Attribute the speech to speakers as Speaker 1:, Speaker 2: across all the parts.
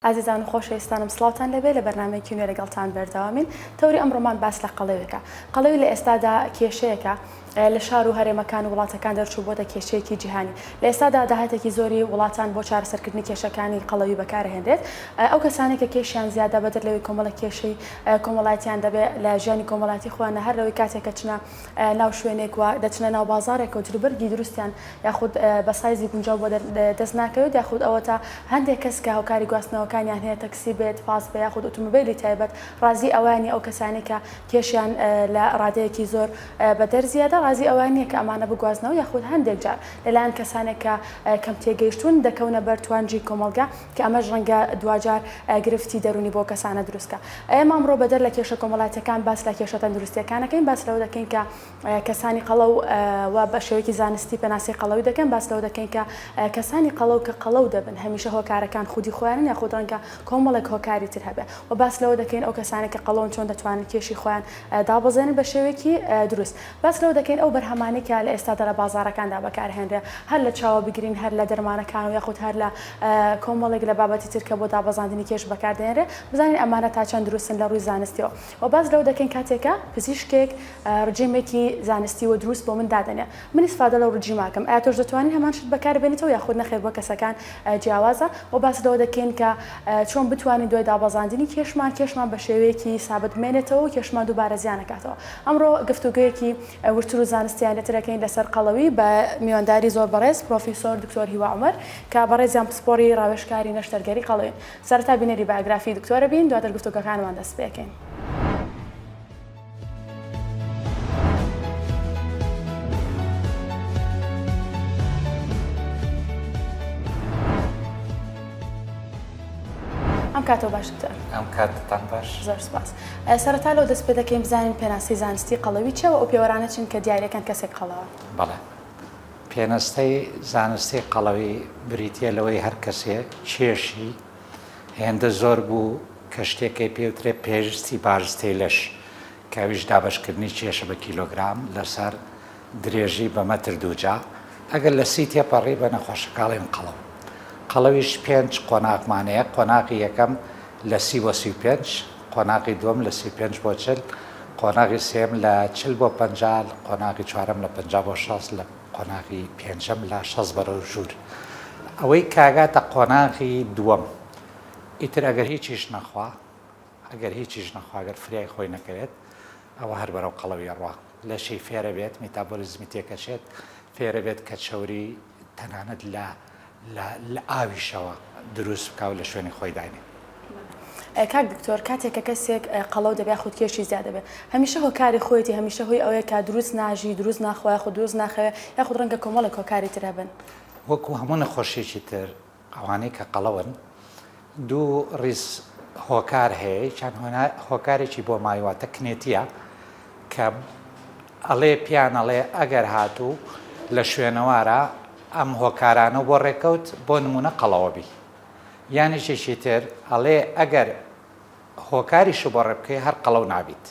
Speaker 1: ئازیزان و خۆشەویستانم سڵاوتان لێبێ لە بەرنامەیەکی نوێ لەگەڵتان بەردەوامین تەوری ئەمڕۆمان باس لە قەڵەوێکە قەڵەوی لە ئێستادا کێشەیەکە لە شار و هەرێمەکان و وڵاتەکان دەرچوو بۆتە کێشەیەکی جیهانی لە ئێستادا داهاتێکی زۆری وڵاتان بۆ چارەسەرکردنی کێشەکانی قەڵەوی بەکارهێنرێت ئەو کەسانەی کە کێشیان زیادە بەدەر لەوەی کۆمەڵە کێشەی کۆمەڵایەتیان دەبێت لە ژیانی کۆمەڵاتی خۆیان هەر لەوەی کاتێک کە چنە ناو شوێنێک و دەچنە ناو بازاڕێک و جلوبەرگی دروستیان یاخود بە سایزی گونجاو بۆ دەست ناکەوێت یاخود ئەوەتا هەندێک کەس کە هۆکاری گواستنەوەکانیان هەیە تەکسی بێت پاس بێ یاخود ئۆتۆمبیلی تایبەت ڕازی ئەوانی ئەو کەسانی کە کێشیان لە ڕادەیەکی زۆر بەدەر زیادە ڕازی ئەوان نییە کە ئەمانە بگوازنەوە یاخود هەندێک جار لەلایەن کەسانێک کە کەم تێگەیشتوون دەکەونە بەر توانجی کۆمەڵگا کە ئەمەش ڕەنگە دواجار گرفتی دەروونی بۆ کەسانە دروست کا. ئێمە ئەمڕۆ بەدەر لە کێشە کۆمەڵایەتیەکان باس لە کێشە تەندروستیەکان ئەکەین، باس لەوە دەکەین کە کەسانی قەڵەو و بە شێوەیەکی زانستی پێناسەی قەڵەوی دەکەن، باس لەوە دەکەین کە کەسانی قەڵەو کە قەڵەو دەبن هەمیشە هۆکارەکان خودی خۆیانن یاخود ڕەنگە کۆمەڵێک هۆکاری تر هەبێ و باس لەوە دەکەین ئەو کەسانەی کە قەڵەون چۆن دەتوانن کێشی خۆیان دابەزێنن بە شێوەیەکی دروست. باس لەوە دەکەین ئەو بەرهەمانەی کە لە ئێستادا لە بازاڕەکاندا بەکارهێنرێ هەر لە چاوە بگرین هەر لە دەرمانەکان و یاخود هەر لە کۆمەڵێک لە بابەتی تر کە بۆ دابەزاندنی کێش بەکاردێنرێ بزانین ئەمانە تا چەند دروستن لە ڕووی زانستیەوە و باس لەوە دەکەین کاتێک کە پزیشکێک ڕجیمێکی زانستی و دروست بۆ من دادەنێ من ئیسفادە لەو ڕجیمە ئەکەم ئایا تۆش دەتوانی هەمان شت بەکاربێنیتەوە یاخود نەخێر بۆ کەسەکان جیاوازە و باس لەوە دەکەین کە چۆن بتوانین دوای دابەزاندنی کێشمان کێشمان بە شێوەیەکی سابت بمێنێتەوە و کێشمان دووبارە زیانەکاتەوە ئەمڕۆ گفتوگۆیەکی وردتر و زانستیانەتر ئەکەین لەسەر قەڵەوی بە میوانداری زۆر بەڕێز پرۆفیسۆر دکتۆر هیوا عومەر کە بەڕێزیان پسپۆڕی ڕاوێژکاری نەشتەرگەری قەڵەوین. سەرەتا بینەری بایۆگرافی دکتۆرە بین دواتر گفتوگۆکانمان دەست پێکەین. ئەم کاتەوە باش دکتۆر. ئەم
Speaker 2: کاتتان باش.
Speaker 1: زۆر سپاس. سەرەتا لەوە دەست پێ دەکەین بزانین پێناسەی زانستی قەڵەوی چیە و ئەو پێوەرانە چین کە دیاریەکەن کەسێک قەڵەوە؟
Speaker 2: بەڵێ. پێنەستەی زانستی قەڵەوی بریتیە لەوەی هەر کەسێ کێشی هێندە زۆر بوو کە شتێکەی پێوترێ پێستی بارستەی لەش کە ئەویش دابەشکردنی کێشە بە کیلۆگرام لەسەر درێژی بە مەتر دووجا ئەگەر لە سی تێپەڕی بە نەخۆشەکە ئەڵێن قەڵەو. قەڵەویش پێنج قۆناغمان هەیە، قۆناغی یەکەم لە سی بۆ 35، قۆناغی دووەم لە 35 بۆ 40، قۆناغی سێیەم لە 40 بۆ 50، قۆناغی چوارەم لە 50 بۆ 60، لە قۆناغی پێنجەم لە 60 بەرەو ژوور. ئەوەی کە ئەگاتە قۆناغی دووەم ئیتر ئەگەر هیچیش نەخوا، ئەگەر هیچیش نەخوا، گەر فریای خۆی نەکەوێت، ئەوە هەر بەرەو قەڵەوی ئەڕوا. لەشی فێرە بێت، میتابۆلیزمی تێکەچێت، فێرە بێت کە چەوری تەنانەت لە لە لە ئاویشەوە دروست بکا و لە شوێنی خۆی داینێ.
Speaker 1: کاک دکتۆر کاتێک کە کەسێک قەڵەو دەبێ یاخود کێشی زیاد دەبێ هەمیشە هۆکاری خۆیەتی هەمیشە هۆی ئەوەیە کە دروست ناژی دروست ناخوا یاخود دروست ناخەوێ یاخود ڕەنگە کۆمەڵێک هۆکاری تر هەبن؟
Speaker 2: وەکو هەموو نەخۆشیەکی تر ئەوانەی کە قەڵەون دوو ڕیز هۆکار هەیە یەکیان هۆکارێکی بۆماوی واتە کنێتیە کە ئەڵێ پیان ئەڵێ ئەگەر هاتوو لە شوێنەوارە ئەم هۆکارانە بۆ ڕێکەوت بۆ نمونە قەڵەوە بی یان یەکێکی تر ئەڵێ ئەگەر هۆکاریشو بۆ ڕێ بکەی هەر قەڵەو نابیت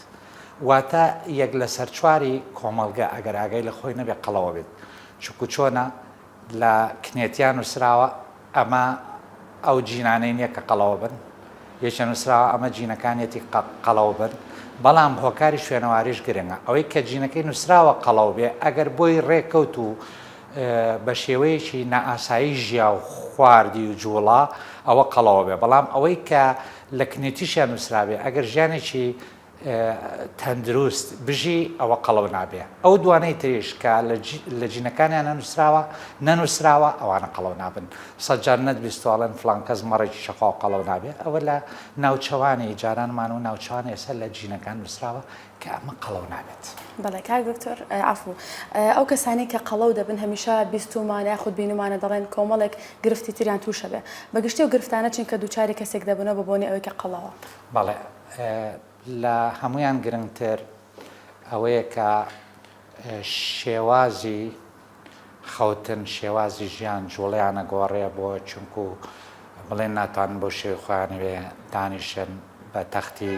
Speaker 2: واتە یەک لەسەر چواری کۆمەڵگە ئەگەر ئاگای لە خۆی نەبێ قەڵەوە بێت چونکو چۆنە لە کنێتیا نووسراوە ئەمە ئەو جینانەی نییە کە قەڵەوە بن، یەکێ نووسراوە ئەمە جینەکانیەتی قەڵەو بن، بەڵام هۆکاری شوێنەواریش گرنگە، ئەوەی کە جینەکەی نووسراوە قەڵەو بێ ئەگەر بۆی ڕێکەوت و بە شێوەیەکی نائاسایی ژیا و خواردی و جووڵا ئەوە قەڵەوە بێ، بەڵام ئەوەی کە لە کنێتیشیا نووسرابێ ئەگەر ژیانێکی تەندروست بژی ئەوە قەڵەو نابێ ئەو دوانەی تریش کە لە جینەکانیان نەنووسراوە نەنووسراوە ئەوانە قەڵەو نابن سەد جار نەتبیستوە ئەڵێن فڵان کەس مەڕێکی شەخوا و قەڵەو نابێ ئەوە لە ناوچەوانی جارانمان و ناوچەوانی ئێستا لە جینەکان نووسراوە کە ئەمە قەڵەو نابێت.
Speaker 1: بەڵێ کاک دکتۆر عەفو ئەو کەسانەی کە قەڵەو دەبن هەمیشە بیستومانە یاخود بینومانە دەڵێن کۆمەڵێک گرفتی تریان توشە بێ بە گشتی ئەو گرفتانە چین کە دووچاری کەسێک دەبنەوە بە بۆنەی ئەوەی کە قەڵەوە؟
Speaker 2: بەڵێ لە هەموویان گرنگتر ئەوەیە کە شێوازی خەوتن، شێوازی ژیان جوڵەیان ئەگۆڕێ بۆ چونکو بڵێن ناتوانن بەو شێوەی خۆیان ئەوێ دانیشن بە تەختی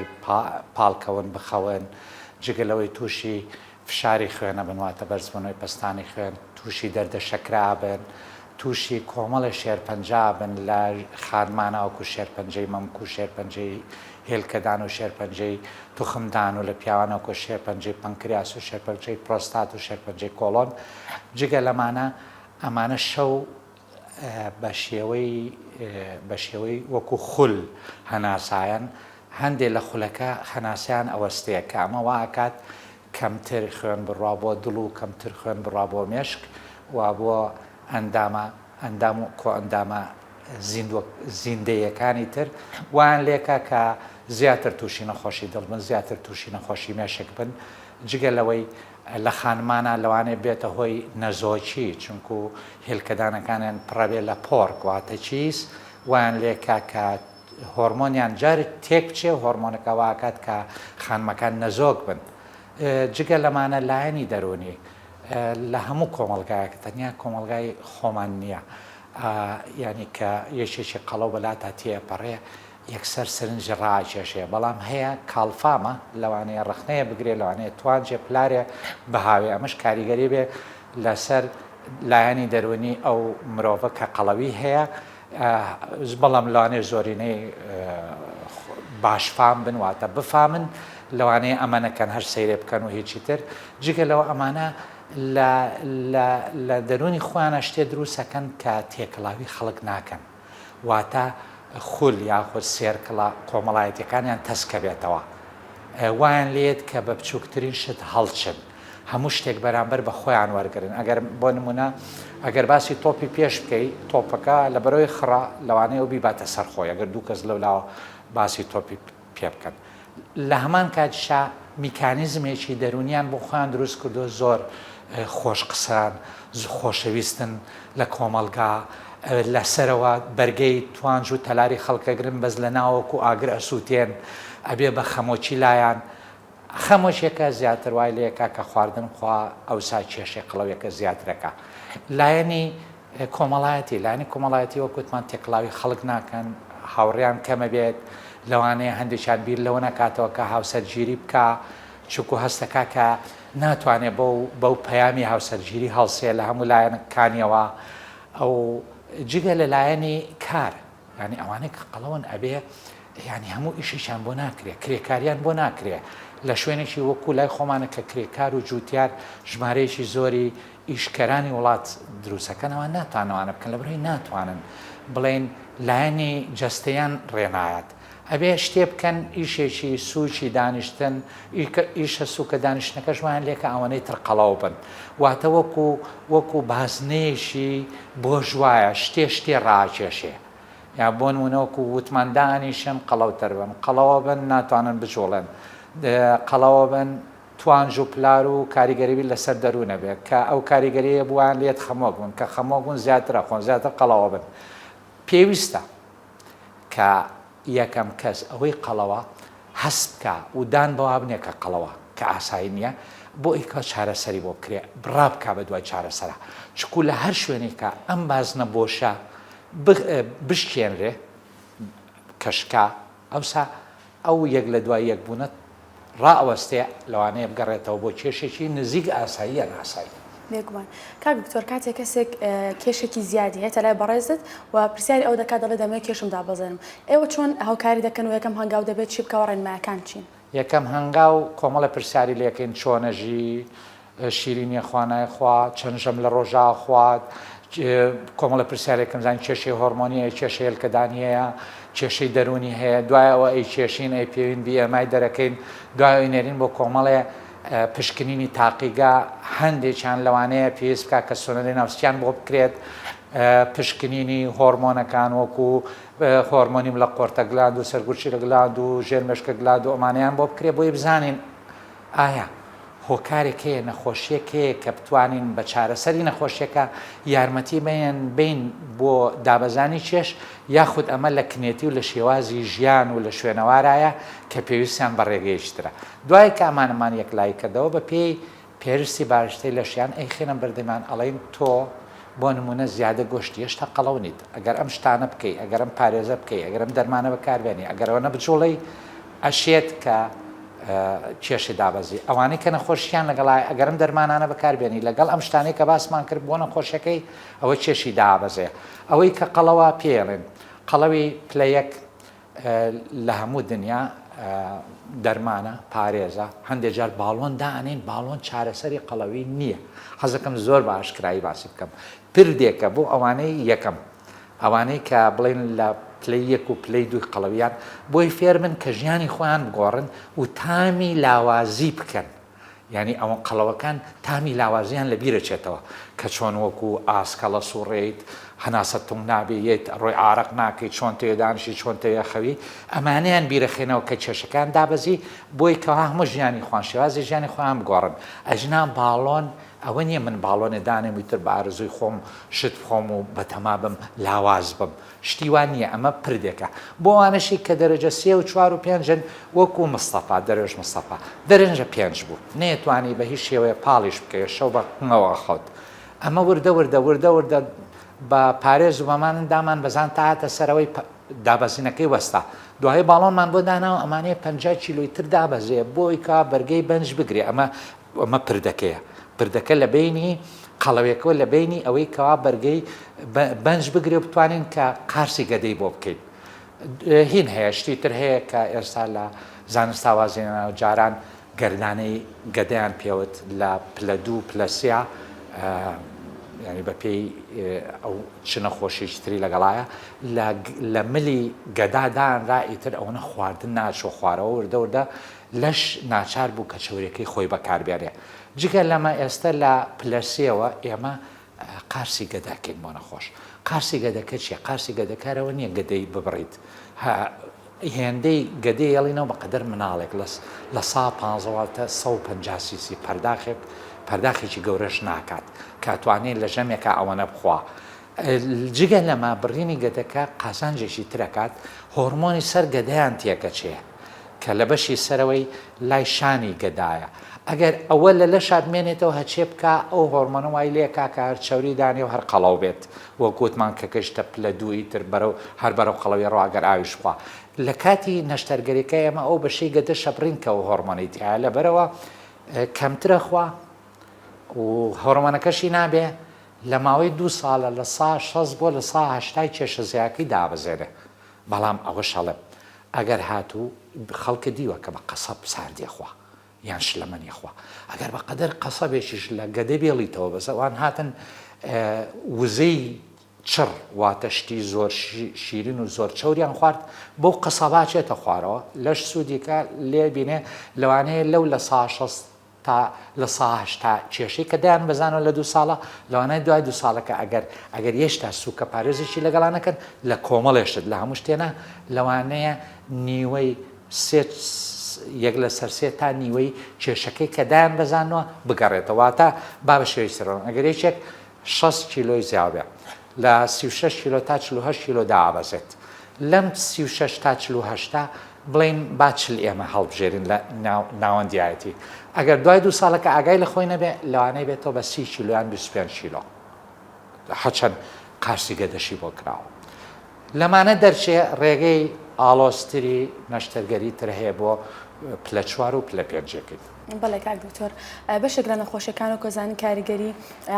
Speaker 2: پاڵکەون بخەون، جگە لەوەی تووشی فشاری خوێن ئەبن واتە بەرزبوونەوەی پەستانی خوێن، تووشی دەردە شەکرە ئەبن. تووشی کۆمەڵێ شێرپەنجە بن لە خانمانا وەکو شێرپەنجەی مەمک و شێرپەنجەی هێلکەدان و شێرپەنجەی توخمدان و لە پیاوان وەکو شێرپەنجەی پەنکریاس و شێرپەنجەی پرۆستات و شێرپەنجەی کۆڵۆن جگە لەمانە ئەمانە شەو بە شێوەی بە شێوەی وەکو خول هەناسایەن هەندێ لە خولەکە هەناسەیان ئەوەستێ کە ئەمە وا ئەکات کەمتر خوێن بڕوا بۆ دڵ و کەمتر خوێن بڕوا بۆ مێشک و بۆ ئەندامە ئەندام و کۆئەندامە زیندوە زیندەیەکانی تر وایان لێکا کە زیاتر تووشی نەخۆشی دڵ بن زیاتر تووشی نەخۆشی مێشک بن جگە لەوەی لە خانمانا لەوانەیە بێتە هۆی نەزۆکی چونکو هێلکەدانەکانیان پڕەبێ لە پۆڕک واتە کیس وایان لێکا کە هۆرمۆنیان جارێک تێک بچێ هۆرمۆنەکە واکات کە خانمەکان نەزۆک بن جگە لەمانە لایەنی دەروونی لە هەموو کۆمەڵگایەک تەنیا کۆمەڵگای خۆمان نییە یانی کە یەکێکی قەڵەو بەلاتا تێپەڕێ یەکسەر سەرنجی ڕاکێشێ بەڵام هەیە کاڵفامە لەوانەیە ڕەخنەیە بگرێ لەوانەیە توانجێ پلارێ بهاوێ ئەمەش کاریگەری بێ لەسەر لایەنی دەروونی ئەو مرۆڤە کە قەڵەوی هەیە بەڵام لەوانەیە زۆرینەی باش فام بن واتە بفامن لەوانەیە ئەمە نەکەن هەر سەیرێ بکەن و هیچی تر جگە لەوە ئەمانە لە لە لە دەروونی خۆیانە شتێ دروستەکەن کە تێکەڵاوی خەڵک ناکەن واتە خول یاخود سێرکڵە کۆمەڵایەتیەکانیان تەسکەبێتەوە وایان لێت کە بە بچووکترین شت هەڵچن هەموو شتێک بەرامبەر بە خۆیان وەرگرن ئەگەر بۆ نمونە ئەگەر باسی تۆپی پێش بکەی تۆپەکە لە بەرەوەی خڕە لەوانەیە و بیباتە سەر خۆی ئەگەر دوو کەس لەولاوە باسی تۆپی پێ بکەن لە هەمان کاتیشا میکانیزمێکی دەروونیان بۆ خۆیان دروست کردووە زۆر خۆش قسان خۆشەویستن لە کۆمەڵگا لەسەرەوە بەرگەی توانج و تەلاری خەڵکەگرن بەس لە ناوەکو ئاگر ئەسووتێن ئەبێ بە خەمۆکی لایان خەمۆکیەکە زیاتر وای لێکا کە خواردن بخوا ئەوسا کێشەی قەڵەویەکە زیاترەکا. لایەنی کۆمەڵایەتی، لایەنی کۆمەڵایەتی وەک وتمان تێکەڵاوی خەڵک ناکەن، هاوڕێیان کەمە بێت، لەوانەیە هەندێکیان بیر لەوە نەکاتەوە کە هاوسەرگیری بکا، چونکو هەستەکا کە ناتوانێ بەو بەو پەیامی هاوسەرگیری هەڵسێ لە هەموو لایەنەکانیەوە. ئەو جگە لە لایەنی کار، یانی ئەوانەی کە قەڵەون ئەبێ یانی هەموو ئیشێکیان بۆ ناکرێ کرێکاریان بۆ ناکرێ لە شوێنێکی وەکو لای خۆمانە کە کرێکار و جوتیار ژمارەیەکی زۆری ئیشکەرانی وڵات دروستەکەن ئەوان ناتوانەوانە بکەن لە بەرەوەی ناتوانن بڵێن لایەنی جەستەیان ڕێنایەت ئەبێ شتێ بکەن ئیشێکی سووکی دانیشتن ئیشە سووکە دانیشتنەکەش وایان لێکە ئەوەنەی تر قەڵەو بن واتە وەکو وەکو بازنەیەکی بۆرژوایە شتێ شتێ ڕاکێشێ یا بۆ نمونە وەکو وتمان دانیشن قەڵەوتر بن قەڵەوە بن ناتوانن بجوڵێن قەڵەوە بن توانج و پلار و کاریگەری لەسەر دەروونە بێت کە ئەو کاریگەریە بووان لێت خەمۆک بن کە خەمۆک بوون زیاترە خۆن زیاتر قەڵەوە بن پێویستە کە یەکەم کەس ئەوەی قەڵەوە هەست بکا و دان بەوا بنێ کە قەڵەوە کە ئاسایی نیە بۆ ئەوی کە چارەسەری بۆ بکرێ ڕابکا بە دوای چارەسەرا چکو لە هەر شوێنێکا ئەم بازنە بۆشە بشکێنرێ کە شکا ئەوسا ئەو یەک لە دوای یەک بوونە ڕائەوەستێ لەوانەیە بگەڕێتەوە بۆ کێشێکی نزیک ئاسایی یان ئاسایی.
Speaker 1: بێگومان کاک دکتۆر کاتێک کەسێک کێشێکی زیادی هەیە لای بەڕێزت و پرسیاری ئەو دەکات دەڵێ دەمەوێت کێشم دابەزێنم ئێوە چۆن هاوکاری دەکەن و یەکەم هەنگاو دەبێت چی بکا و ڕێنمایەکان چین؟
Speaker 2: یەکەم هەنگاو کۆمەڵێ پرسیاری لێکەین چۆنەژی شیرینیە خوا نایخوا چەند ژەم لە ڕۆژا ئەخوات کۆمەڵە پرسیارێکم زان کێشەی هۆرمۆنی هەیە کێشەی هێلکەدانی هەیە کێشەی دەروونی هەیە دوای ئەوە ئەی کێشین ئەی پێوین BMI دەرەکەین دوای ئەوی نێرین بۆ کۆمەڵێ پشکنینی تاقیگە هەندێکیان لەوانەیە پێویست بکات کە سۆنەری ناوسکیان بۆ بکرێت پشکنینی هۆرمۆنەکان وەکو هۆرمۆنیم لە قۆرتە gland و سەرگورچیلە gland و ژێرمێشکە gland و ئەمانەیان بۆ بکرێت بۆی بزانین ئایا هۆکارێک هەیە، نەخۆشییەک هەیە کە بتوانین بە چارەسەری نەخۆشییەکە یارمەتی بەین بەین بۆ دابەزانی کێش، یاخود ئەمە لە کنێتی و لە شێوازی ژیان و لە شوێنەوارایە کە پێویستیان بە ڕێگەیەکی ترە. دوای کە ئەمانەمان یەکلایی کردەوە بە پێی پێرستی بارستەی لەشیان ئەیخەینە بەردەمیان ئەڵێین تۆ بۆ نموونە زیادە گۆشتی هێشتا قەڵەو نیت ئەگەر ئەم شتانە بکەی ئەگەر ئەم پارێزە بکەی ئەگەر ئەم دەرمانە بەکاربێنی ئەگەر ئەوەنە بجوڵێی ئەشێت کە. کێشی دابەزی. ئەوانەی کە نەخۆشیان لەگەڵایە ئەگەر ئەم دەرمانانە بەکاربێنی لەگەڵ ئەم شتانەی کە باسمان کرد بۆ نەخۆشیەکەی ئەوە کێشی دابەزێ. ئەوەی کە قەڵەوە پێیەڵێن قەڵەوی پلە یەک لە هەموو دنیا دەرمانە پارێزە هەندێ جار باڵۆن دائەنێین باڵۆن چارەسەری قەڵەوی نییە حەزەکەم زۆر بە ئاشکرایی باسی بکەم پردێکە بۆ ئەوانەی یەکەم ئەوانەی کە بڵێن لە پلەی یەک و پلەی دووی قەڵەویان بۆی فێربن کە ژیانی خۆیان بگۆڕن و تامی لاوازی بکەن یانی ئەوە قەڵەوەکان تامی لاوازیان لە بیرەچێتەوە کە چۆن وەکو ئاسکەڵە سوڕێیت هەناسەت تونگ نابێ یەت ڕۆی ئارەق ناکەی چۆن تەوێ دانیشی چۆن تەوێ خەوی ئەمانەیان بیرەخێنەوە کە کێشەکان دابەزی بۆی کەوا هەموو ژیانی خوان شێوازی ژیانی خۆیان بگۆڕن ئەژنا باڵۆن ئەوە نییە من باڵۆنێ دانێم ئیتر بە ئارەزووی خۆم شت بخۆم و بەتەما بم لاواز بم شتی وا نییە ئەمە پردێکە بۆ ئەوانەشی کە دەرەجە سێ و چوار و پێنجن وەکو مستەفا دەروێش مستەفا دەرەنجە پێنج بوو نەیەتوانی بە هیچ شێوەیە پاڵیش بکەوێ شەو بە قنگەوە ئەخەوت ئەمە وردە وردە وردە وردە بە پارێز و بەمانن دامان بەزان تا هاتە سەرەوەی دابەزینەکەی وەستا دوایی باڵۆنمان بۆ داناوە ئەمانەیە 50 کیلۆی تر دابەزێ بۆی کا بەرگەی بەنج بگرێ ئەمە ئەمە پردەکەیە پردەکە لە بەینی قەڵەوێکەوە لە بەینی ئەوەی کەوا بەرگەی بەنج بگرێ و بتوانین کە قارسی گەدەی بۆ بکەین هین هەیە شتی تر هەیە کە ئێستا لە زانستا وازێنەوە جاران گەردانەی گەدەیان پێوت لە پلە دوو پلە سیا ینی بە پێی ئەو چ نەخۆشیی تری لەگەڵایە لە ملی گەدا دانرا ئیتر ئەوەنە خواردن ناچۆ خوارەوە وردە وردە لەش ناچار بوو کە چەوریەکەی خۆی بەکار بێنێ. جگە لەمە ئێستە لە پلە سێوە ئێمە قارسی گەدە ئەکەین بۆ نەخۆش. قارسی گەدەکە چیە؟ قارسی گەدەکە هەر ئەوە نیە گەدەی ببڕیت. هێندەی گەدەی ئەڵینەوە بە قەدەر مناڵێک لە لە سا پانزە واتە 150 سیسی پەرداخێک پەرداخێکی گەورەش ناکات کە ئەتوانێ لە ژەمێکا ئەوەنە بخوا. جگە لەمە بڕینی گەدەکە قازانجێکی تر ئەکات هۆرمۆنی سەر گەدەیان تێکەچێ. کە لە بەشی سەرەوەی لای شانی گەدایە ئەگەر ئەوە لە لەشا بمێنێتەوە هەچێ بکا ئەو هۆرمۆنە وای لێکا کە هەر چەوری دانێ و هەر قەڵەو بێت وەک وتمان کە گەشتە پلە دوو ئیتر بەرەو هەر بەرەو قەڵەوی ڕوا گەر ئاویش بخوا لە کاتی نەشتەرگەریەکە ئێمە ئەو بەشەی گەدە شەبڕین کە ئەو هۆرمۆنەی تیایە لەبەرەوە کەمترە خوا و هۆرمۆنەکەشی نابێ لە ماوەی دوو ساڵە لە سا شەست بۆ لە سا هەشتای کێشە زیاکەی دابەزێنێ بەڵام ئەوەش ئەڵێم ئەگەر هاتوو خەڵکت دیوە کە بە قەسەب ساردی ئەخوا یان شلەمەنی ئەخوا ئەگەر بە قەدەر قەسەبێکیش لە گەدە بێڵیتەوە بەس ئەوان هاتن وزەی چڕ واتە شتی زۆر شیرین و زۆر چەوریان خوارد بەو قەسەبا چێتە خوارەوە لەش سوودیکە لێ بینێ لەوانەیە لەو لە سا شەست تا 80% کێشەی کە دایان بەزانەوە لە دوو ساڵە لەوانەیە دوای دوو ساڵەکە ئەگەر ئەگەر یێشتا سوکە پارێزێکی لەگەڵا نەکەن لە کۆمەڵێ شت لە هەموو شتێ نا لەوانەیە نیوەی سێ یەک لەسەر سێ تا نیوەی کێشەکەی کە دایان بەزانەوە بگەڕێتەوە واتە با بە شێوەی سەرەوە ئەگەر یەکێک 60 کیلۆی زیاو بێ لە 36 کیلۆ تا 48 کیلۆ دابەزێت لەم 36 تا 48 بڵێین با 40 ئێمە هەڵبژێرین لە ناوەندیایەتی ئەگەر دوای دوو ساڵەکە ئاگای لە خۆی نەبێ لەوانەیە بێتەوە بە 30 کیلۆ یان 25 کیلۆ هەرچەند قارسی گەدەشی بۆ کراوە لەمانە دەرچێ ڕێگەی ئاڵۆزتری نەشتەرگەری تر هەیە بۆ پلە چوار و پلە پێنجەکەی.
Speaker 1: بەڵێ کاک دکتۆر بەشێک لە نەخۆشیەکان وەک زانین کاریگەری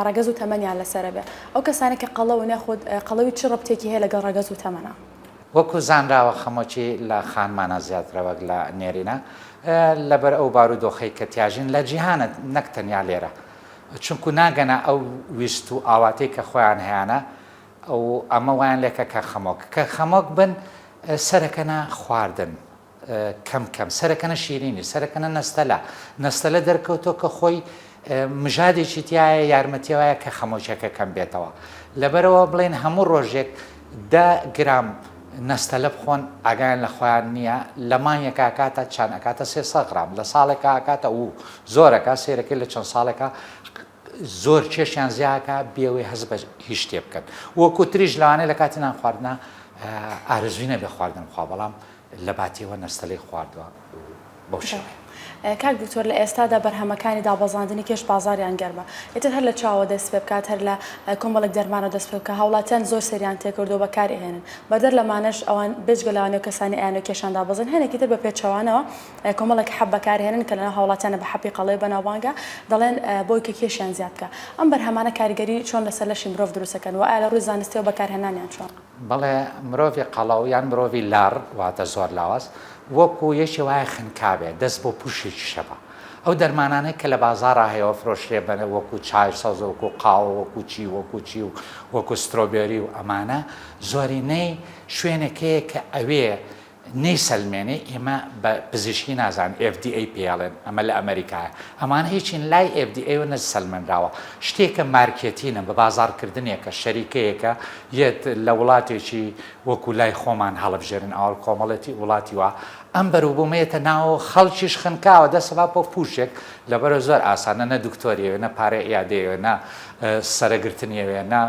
Speaker 1: ڕەگەز و تەمەنیان لەسەرە بێ ئەو کەسانە کە قەڵەون یاخود قەڵەوی چ ڕەبتێکی هەیە لەگەڵ ڕەگەز و تەمەنا؟
Speaker 2: وەکو زانراوە خەمۆکی لە خانمانا زیاترە وەک لە نێرینە لەبەر ئەو بارودۆخەی کە تیاژین لە جیهانە نەک تەنیا لێرە چونکو ناگەنە ئەو ویست و ئاواتەی کە خۆیان هەیانە و ئەمە وایان لێکە کە خەمۆک کە خەمۆک بن سەرەکەنە خواردن کەم کەم سەرەکەنە شیرینی سەرەکەنە نەستەلە نەستەلە دەرکەوتۆ کە خۆی مژادێکی تایە یارمەتی وایە کە خەمۆکیەکە کەم بێتەوە لەبەرەوە بڵێن هەموو ڕۆژێک دە گرام نەستەلە بخۆن ئاگایان لە خۆیان نییە لە مانگێکا ئەکاتە چەند ئەکاتە 300 غرام لە ساڵێکا ئەکاتە و زۆرەکە سێرەکەی لە چەند ساڵێکا زۆر کێشیان زیاکە بێوەی هەست بە هیچ شتێ بکەن وەکو تریش لەوانەیە لە کاتی نان خواردنا ئارەزووی نەبێ خواردن بخوا بەڵام لە باتیەوە نەستەلەی خواردووە بەو شێوەیە.
Speaker 1: کاک دکتۆر لە ئێستادا بەرهەمەکانی دابەزاندنی کێش بازاریان گەرمە ئیتر هەر لە چاوە دەست پێ بکات هەر لە کۆمەڵێک دەرمانەوە دەست پێ بکات هاوڵاتیان زۆر سەیریان تێکردووە بەکاری ئەهێنن بەدەر لەمانەش ئەوان بێجگە لەوانەی کەسانی ئەیانەوێت کێشیان دابەزێن هەنێکی تر بە پێچەوانەوە کۆمەڵێک حەب بەکارهێنن کە لەناو هاوڵاتیانە بە حەپی قەڵەوی بەناوبانگە دەڵێن بۆی کە کێشیان زیاد بکا ئەم بەرهەمانە کاریگەری چۆن لەسەر لەشی مرۆڤ دروست ئەکەن وە ئایا لە ڕووی زانستیەوە بەکارهێنانیان چۆنە؟
Speaker 2: بەڵێ مرۆڤی قەڵەو یان مرۆڤی لاڕ واتە زۆر لاواز وەکو یەکێ وایە خنکابێ دەست بۆ پوشێکیش ئەبا ئەو دەرمانانەی کە لە بازاڕا هەیە و فرۆشرێ بە وەکو چای سەوز وەکو قاوە وەکو چی وەکو چی و وەکو سترۆبێری و ئەمانە زۆرینەی شوێنێک هەیە کە ئەوێ نەیسەلمێنێ ئێمە بە پزیشکی نازانین FDA پێی ئەڵێن ئەمە لە ئەمەریکایە ئەمانە هیچین لای FDA وە نەسەلمێنراوە شتێکە مارکێتینە بە بازاڕکردنێکە شەریکەیەکە یەت لە وڵاتێکی وەکو لای خۆمان هەڵبژێرن ئاوەڵ کۆمەڵێتی وڵاتی وا ئەم بەروبوومە یەتە ناوەوە خەڵکیش خنکاوە دەسەبا بۆ پوشێک لەبەرە زۆر ئاسانە نە دکتۆری ئەوێ نە پارەی عیادەی ئەوێ نە سەرەگرتنی ئەوێ نە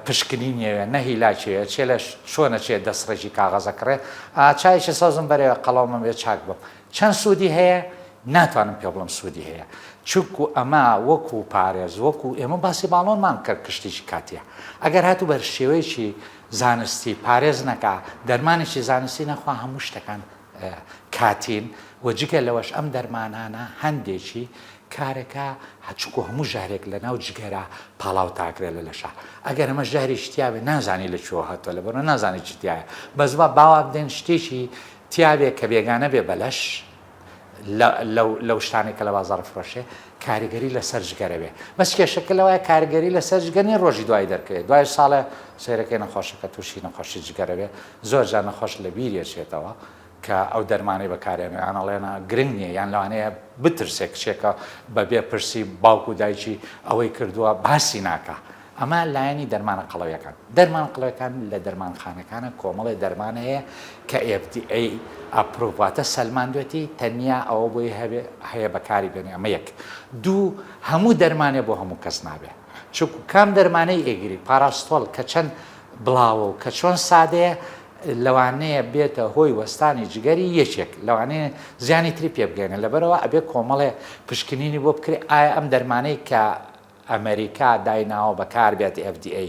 Speaker 2: پشکنینی ئەوێ نە هیلاکی ئەوێ چێ لە چۆنە چێ دەسڕێکی کاغەزە کڕێ ئا چایەکی سەوزم بەرێ قەڵەومم بێ چاک بم چەند سوودی هەیە ناتوانم پێ بڵێم سوودی هەیە چونکو ئەمە وەکو پارێز وەکو ئێمە باسی باڵۆنمان کرد کشتێکی کاتیە ئەگەر هاتوو بەر شێوەیەکی زانستی پارێز نەکا دەرمانێکی زانستی نەخوا هەموو شتەکان کاتین و جگە لەوەش ئەم دەرمانانە هەندێکی کارەکە چونکو هەموو ژەهرێک لە ناو جگەرە پاڵاو تاکرێ لە لەشا ئەگەر ئەمە ژەهرێکی تیاێ نازانی لە کوێوە هاتووە لەبەرئەوە نازانی چی تیایە بەس با باوا بدەین شتێکی تیاێ کە بێگانە بێ بە لەش لەو شتانەی کە لە بازاڕ فرۆشێ کاریگەری لەسەر جگەرە بێ بەس کێشەکە لەوایە کاریگەری لەسەر جگەر نیە ڕۆژی دوای دەرکەوێت دوای ساڵێ سەیرەکەی نەخۆشەکە تووشی نەخۆشی جگەرە بێ زۆر جار نەخۆش لە بیری ئەچێتەوە کە ئەو دەرمانەی بەکارێنێ یان ئەڵێنە گرنگ نییە یان لەوانەیە بترسێ کچێکە بە بێ پرسی باوک و دایکی ئەوەی کردووە باسی ناکا ئەمە لایەنی دەرمانە قەڵەویەکان. دەرمان قەڵەویەکان لە دەرمانخانەکانە کۆمەڵێ دەرمان هەیە کە FDA approve واتە سەلماندوێتی تەنیا ئەوە بۆی هەبێ هەیە بەکاری بێنێ ئەمە یەک. دوو هەموو دەرمانێ بۆ هەموو کەس نابێ چونکو کام دەرمانەی ئێگری پاراستۆڵ کە چەند بڵاوە و کە چۆن سادەیە لەوانەیە بێتە هۆی وەستانی جگەری یەکێک لەوانەیە زیانی تری پێ بگەێنێ لەبەرەوە ئەبێ کۆمەڵێ پشکنینی بۆ بکرێ ئایا ئەم دەرمانەی کە ئەمەریکا دایناوە بەکار بێت FDA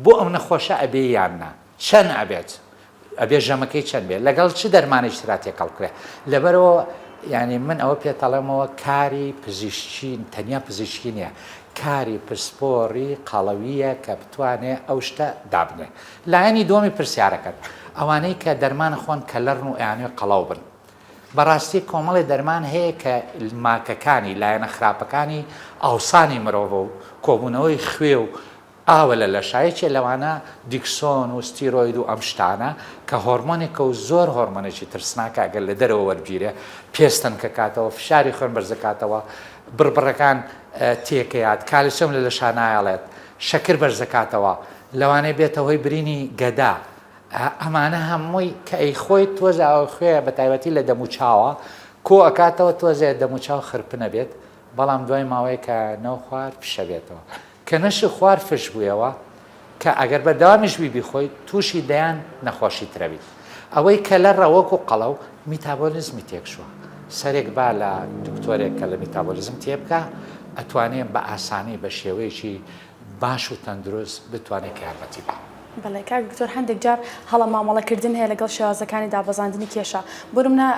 Speaker 2: بۆ ئەم نەخۆشە ئەبێ یان نا؟ چەن ئەبێت؟ ئەبێ ژەمەکەی چەند بێت؟ لەگەڵ چ دەرمانێکی ترا تێکەڵ بکرێت؟ لەبەرئەوە یانی من ئەوە پێتەڵێمەوە کاری پزیشکی تەنیا پزیشکی نییە کاری پسپۆڕی قەڵەوییە کە بتوانێ ئەو شتە دابنێ. لایەنی دووەمی پرسیارەکەت ئەوانەی کە دەرمان ئەخۆن کەلەرن و ئەیانەوێ قەڵەو بن بەڕاستی کۆمەڵێ دەرمان هەیە کە ماکەکانی، لایەنە خراپەکانی ئاوسانی مرۆڤە و کۆبوونەوەی خوێ و ئاوە لە لەشا، یەکێ لەوانە دیکسۆن و ستیرۆید و ئەم شتانە کە هۆرمۆنێکە و زۆر هۆرمۆنێکی ترسناکە ئەگەر لە دەرەوە وەرگیرێ پێست تەنکەکاتەوە، فشاری خوێن بەرزەکاتەوە، بڕبڕەکان تێکەیات، کالسیۆم لە لەشا نایەڵێت، شەکر بەرزەکاتەوە، لەوانەیە بێتە هۆی برینی گەدە، ئەمانە هەمووی کە ئەیخۆیت تۆزێ ئاو خوێ بە تایبەتی لە دەم و چاوە کۆ ئەکاتەوە تۆزێ دەم و چاو خرپنە بێت بەڵام دوای ماوەیەک کە نەوخوارد فشە بێتەوە کە نەشی خوارد فش بوویەوە کە ئەگەر بەردەوامیش بی بیخۆی تووشی دەیان نەخۆشی ترە بیت ئەوەی کە لە ڕەوەک و قەڵەو میتابۆلیزمی تێکچووە سەرێک با لە دکتۆرێک کە لە میتابۆلیزم تێبگا ئەتوانێ بە ئاسانی بە شێوەیەکی باش و تەندروست بتوانێت کە یارمەتی با.
Speaker 1: بەڵێ کاک دکتۆر هەندێک جار هەڵە مامەڵە کردن هەیە لەگەڵ شێوازەکانی دابەزاندنی کێشە بۆ نمونە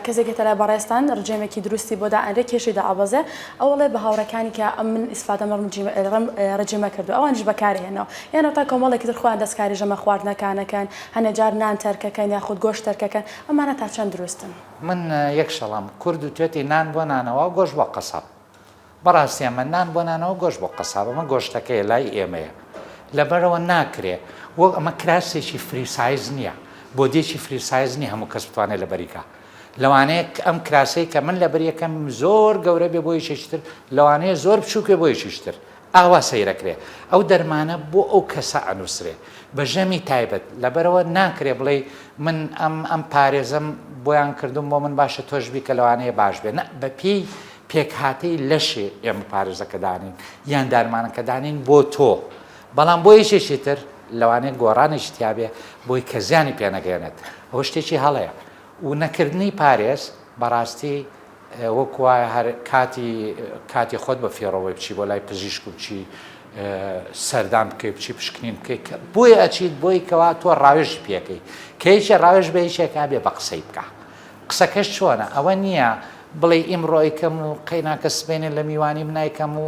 Speaker 1: کەسێک هێتە لای بەڕێزتان ڕجێمێکی دروستی بۆ دائەنرێ کێشەی دائەبەزێ ئەو ئەڵێ بە هاوڕێکانی کە ئەم من ئیسفادەم لەم ڕجێمە کردوە ئەوانیش بەکاری هێنەوە یان تا کۆمەڵێکی تر خۆیان دەستکاری ژەمە خواردنەکانەکەن هەنێ جار نان تەرکەکەن یاخود گۆشت تەرکەکەن ئەمانە تا چەند دروستن؟
Speaker 2: من یەک شەڵام کورد وتوێتی نان بۆ نانەوا و گۆشت بۆ قەساب. بەڕاستی ئەمە نان بۆ نانەوە گۆشت بۆ قەساب ئەمە گۆشتەکەیە لای ئێمەیە لەبەرەوە ناکرێ وەک ئەمە کراسێکی free size نییە بۆدیەکی free size نییە هەموو کەس بتوانێت لەبەری کا لەوانەیە ئەم کراسەی کە من لەبەریەکەم زۆر گەورە بێ بۆ یەکێکی تر لەوانەیە زۆر بچووک بێ بۆ یەکێکی تر ئاوا سەیرەکرێ ئەو دەرمانە بۆ ئەو کەسە ئەنووسرێ بە ژەمی تایبەت لەبەرەوە ناکرێ بڵێی من ئەم ئەم پارێزەم بۆیان کردوم بۆ من باشە تۆش بیکە لەوانەیە باش بێ نە بەپێی پێکهاتەی لەشێ ئێمە پارێزەکە دانین یان دارمانەکە دانین بۆ تۆ بەڵام بۆ یەکێکی تر لەوانەیە گۆڕانێکی تیابێ بۆی کە زیانی پێنەگەێنێت ئەوە شتێکی هەڵەیە و نەکردنی پارێز بەڕاستی. وەکو وایە هەر کاتی کاتی خۆت بە فێڕەوەی بچی بۆ لای پزیشک و بچی سەردان بکەی بچی پشکنین بکەی کە بۆیە ئەچیت بۆی کەوا تۆ ڕاوێژی پێکەی کە یەکێ ڕاوێژ بە یەکێکا بێ بە قسەی بکە قسەکەش چۆنە ئەوە نییە بڵێ ئیمڕۆ ئەیکەم و قەیناکە سبەینێ لە میوانیم نایکەم و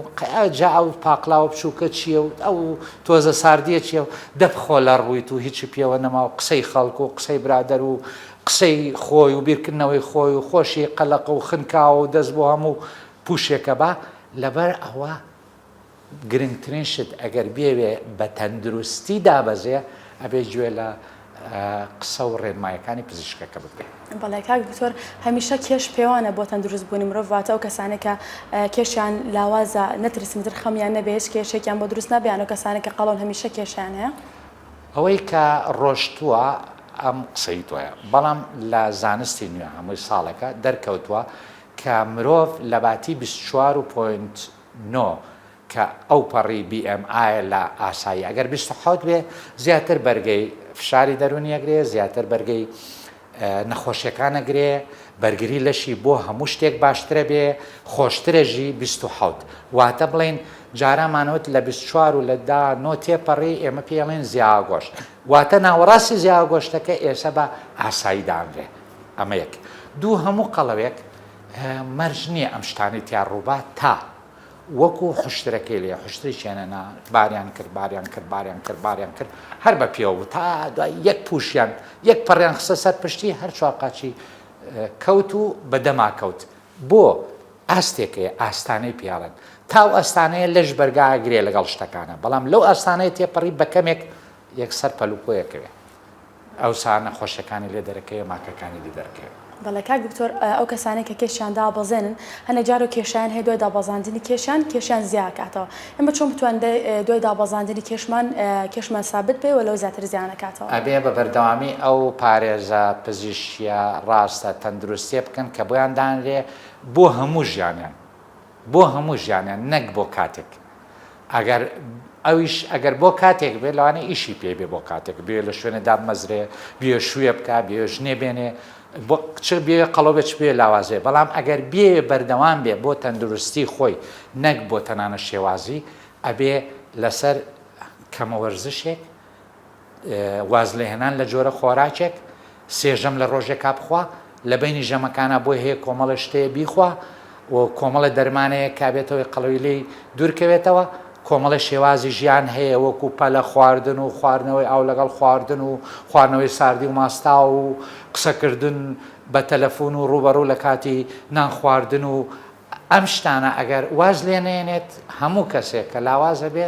Speaker 2: جا ئەو پاقلاوە بچووکە چییە و ئەو تۆزە ساردیە چییە و دە بخۆ لە ڕوویت و هیچی پێوە نەما و قسەی خەڵک و قسەی برادەر و قسەی خۆی و بیرکردنەوەی خۆی و خۆشی قەلەقە و خنکاوە و دەست بۆ هەموو پوشێکە با لەبەر ئەوە گرنگترین شت ئەگەر بیەوێ بە تەندروستی دابەزێ ئەبێ گوێ لە قسە و ڕێنمایەکانی پزیشکەکە بگرێ.
Speaker 1: بەڵێ کاک دکتۆر هەمیشە کێش پێوانە بۆ تەندروست بوونی مرۆڤ واتە ئەو کەسانەی کە کێشیان لاوازە نەترسن تر خەمیان نەبێ هیچ کێشێکیان بۆ دروست نابێ یان ئەو کەسانەی کە قەڵەون هەمیشە کێشیان هەیە؟
Speaker 2: ئەوەی کە ڕۆشتووە ئەم قسەی تۆیە بەڵام لە زانستی نوێ هەمووی ساڵێکە دەرکەوتووە کە مرۆڤ لەباتی 24 و point نۆ کە ئەوپەڕی BMI لە ئاسایی ئەگەر 27 بێ زیاتر بەرگەی فشاری دەروونی ئەگرێ زیاتر بەرگەی نەخۆشیەکان ئەگرێ بەرگری لەشی بۆ هەموو شتێک باشترە بێ خۆشترە ژی 27 واتە بڵین جارامانوت لە 24 و لە دا نۆ تێپەڕی ئێمە پێڵێن زیاگۆشت واتە ناوەڕاستی زیاگۆشتەکە ئێسە بە ئاسایی دانرێ ئەمە یەک دوو هەموو قەڵەوێک مەرج نییە ئەم شتانەی تیا ڕووبا تا وەکو حوشترەکەی لێ حوشترێکیان هێنا باریان کرد باریان کرد باریان کرد باریان کرد هەر بە پێوە بوو تا دوای یەک پوشیان یەک پەڕیان خستە سەر پشتی هەر چوار قاچی کەوت و بە دەما کەوت بۆ ئاستێکەیە ئاستانەی پیاڵن تا ئەو ئاستانەیە لەش بەرگا ئەگرێ لەگەڵ شتەکانە بەڵام لەو ئاستانەیە تێپەڕی بە کەمێک یەکسەر پەلوپۆیەکەوێ ئەوسا نەخۆشیەکانی لێ دەرەکەوێ ماکەکانی لێ دەرەکەوێ.
Speaker 1: بەڵێ کاک دکتۆر ئەو کەسانەی کە کێشیان دابەزێنن هەنێ جار و کێشیان هەیە دوای دابەزاندنی کێشیان کێشیان زیا ئەکاتەوە ئێمە چۆن بتوانین دوای دابەزاندنی کێشمان کێشمان سابت بێ و لەوە زیاتر زیا نەکاتەوە؟
Speaker 2: ئەبێ بە بەردەوامی ئەو پارێزە پزیشکیە ڕاستە تەندروستیە بکەن کە بۆیان دانرێ بۆ هەموو ژیانیان بۆ هەموو ژیانیان نەک بۆ کاتێک ئەگەر ئەویش ئەگەر بۆ کاتێک بێ لەوانەیە ئیشی پێ بێ بۆ کاتێک بێ لە شوێنێ دابمەزرێ بێ شوێ بکا بێ ژنێ بێنێ بۆ چ بێ قەڵەو بێ چ بێ لاوازێ بەڵام ئەگەر بێ بەردەوام بێ بۆ تەندروستی خۆی نەک بۆ تەنانە شێوازی ئەبێ لەسەر کەمە وەرزشێک وازلێهێنان لە جۆرە خۆراکێک، سێ ژەم لە ڕۆژێکا بخوا، لە بەینی ژەمەکانا بۆی هەیە کۆمەڵێ شت هەیە بیخوا و کۆمەڵێ دەرمان هەیە کە ئەبێتە هۆی قەڵەوی لێی دوورکەوێتەوە، کۆمەڵێ شێوازی ژیان هەیە وەکو پەلە خواردن و خواردنەوەی ئاو لەگەڵ خواردن و خواردنەوەی ساردی و ماستاو و قسەکردن بە تەلەفون و ڕووبەڕوو لە کاتی نان خواردن و ئەم شتانە ئەگەر واز لێ نەیەنێت هەموو کەسێک کە لاواز ئەبێ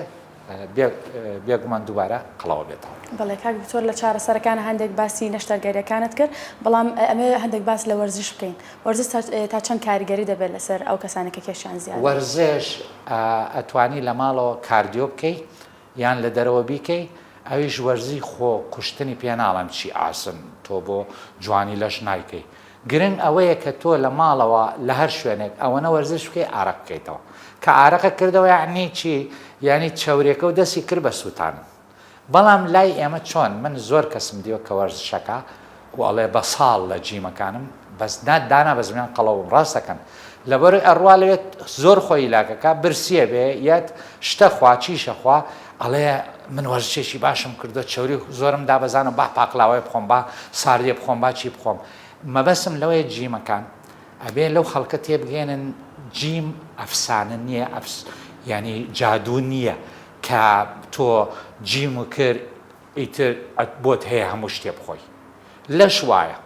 Speaker 2: بێگومان دووبارە قەڵەوە بێتەوە.
Speaker 1: بەڵێ کاک دکتۆر لە چارەسەرەکان هەندێک باسی نەشتەرگەریەکانت کرد بەڵام ئەمەوێ هەندێک باس لە وەرزش بکەین وەرزش تا چەند کاریگەری دەبێت لەسەر ئەو کەسانەی کە کێشیان زیادە؟
Speaker 2: وەرزش ئەتوانی لە ماڵەوە cardio بکەی یان لە دەرەوە بیکەی ئەویش وەرزی خۆ کوشتنی پێ ناڵێم چی ئاسن تۆ بۆ جوانی لەش نایکەی گرنگ ئەوەیە کە تۆ لە ماڵەوە لە هەر شوێنێک ئەوەنە وەرزش بکەی ئارەق بکەیتەوە کە ئارەقە کردەوە یعنی چی یعنی چەورێکە و دەستی کرد بە سووتان بەڵام لای ئێمە چۆن من زۆر کەسم دیوە کە وەرزشەکە و ئەڵێ بە ساڵ لە جیمەکانم بەس نا دانا بەزمیان قەڵەوم ڕاست دەکەن لەبەرئ ئەڕوا لەوێت زۆر خۆی هیلاکەکا برسیە بێ یەت شتە خوا چیشە خوا ئەڵێ من وەرزشێکی باشم کردوە چەوری زۆرم دابەزانە با پاقلاوەیە بخۆم با ساردیە بخۆم با چی بخۆم مەبەسم لەوەیە جیمەکان ئەبێ لەو خەڵکە تێبگەێنن جیم ئەفسانە نییە ئەفس ینی جادوو نییە کە تۆ جیم و کرد ئیتر بۆت هەیە هەموو شتێ بخۆی لەش وایە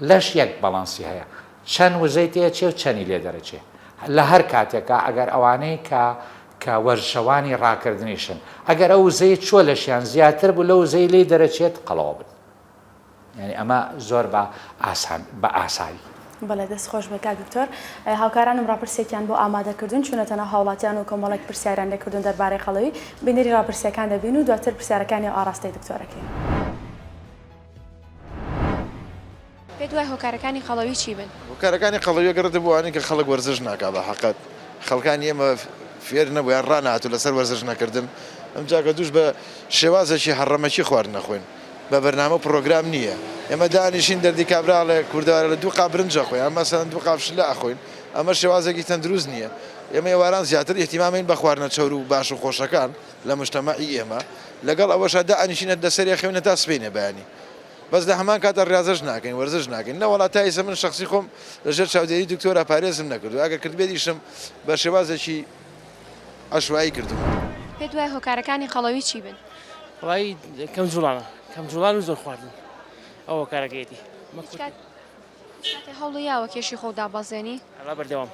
Speaker 2: لەش یەک بەڵانسی هەیە چەند وزەی تێچێ و چەنی لێ دەرەچێ لە هەر کاتێکا ئەگەر ئەوانەی کە کە وەرزشەوانی ڕاکردنیشن ئەگەر ئەو وزەی چوە لەشیان زیاتر بوو لەو وزەی لێی دەرەچێت قەڵەوە بن یانی ئەمە زۆر بە ئاسان بە ئاسایی.
Speaker 1: بەڵێ دەست خۆش بێت کاک دکتۆر. هاوکارانم ڕاپرسیەکیان بۆ ئامادە کردوون چوونەتە ناو هاوڵاتیان و کۆمەڵێک پرسیاریان لێ کردوون دەربارەی قەڵەوی، بینەری ڕاپرسیەکان دەبین و دواتر پرسیارەکانی ئاڕاستەی دکتۆرەکەین.
Speaker 3: پێت وایە هۆکارەکانی قەڵەوی چی بن؟
Speaker 4: هۆکارەکانی قەڵەوی ئەگەڕێتە بۆ ئەوانەی کە خەڵک وەرزش ناکا بە حەقەت خەڵکانی ئێمە فێر نەبوو یان ڕانەهاتوو لەسەر وەرزش نەکردن ئەمجا کە دووش بە شێوازێکی هەڕەمەکی خواردن ئەخۆین. بە بەرنامە و پڕۆگرام نییە. ئێمە دانیشین دەردی کابرا ئەڵێ کوردەوارە لە دوو قاپ برنج ئەخۆین یان مەسەلەن دوو قاپ شلە ئەخۆین، ئەمە شێوازێکی تەندروست نییە. ئێمە ئێواران زیاتر ئیهتیمامین بە خواردنە چەور و باش و خۆشەکان لە مجتەمەعی ئێمە، لەگەڵ ئەوەشا دائەنیشین لەسەری ئەخەوین هەتا سبەینێ بەیانی. بەس لە هەمان کاتا ڕیازەش ناکەین وەرزش ناکەین نەوەڵا تا ئیسە من شەخسی خۆم لە ژێر چاودێری دکتۆرا پارێزم نەکردووە ئەگەر کردبێتیشم بە شێوازێکی عەشوایی کردوومە.
Speaker 3: پێت وایە هۆکارەکانی قەڵەوی چی بن؟
Speaker 5: وەڵایی کەم جوڵانە کەم جوڵان و زۆر خواردن ئەو هۆکارەکەیەتی.
Speaker 3: هیچ کات هیچ کاتێ هەوڵی یاوە کێشی خۆو دابەزێنی؟
Speaker 5: ئەڵا بەردەوام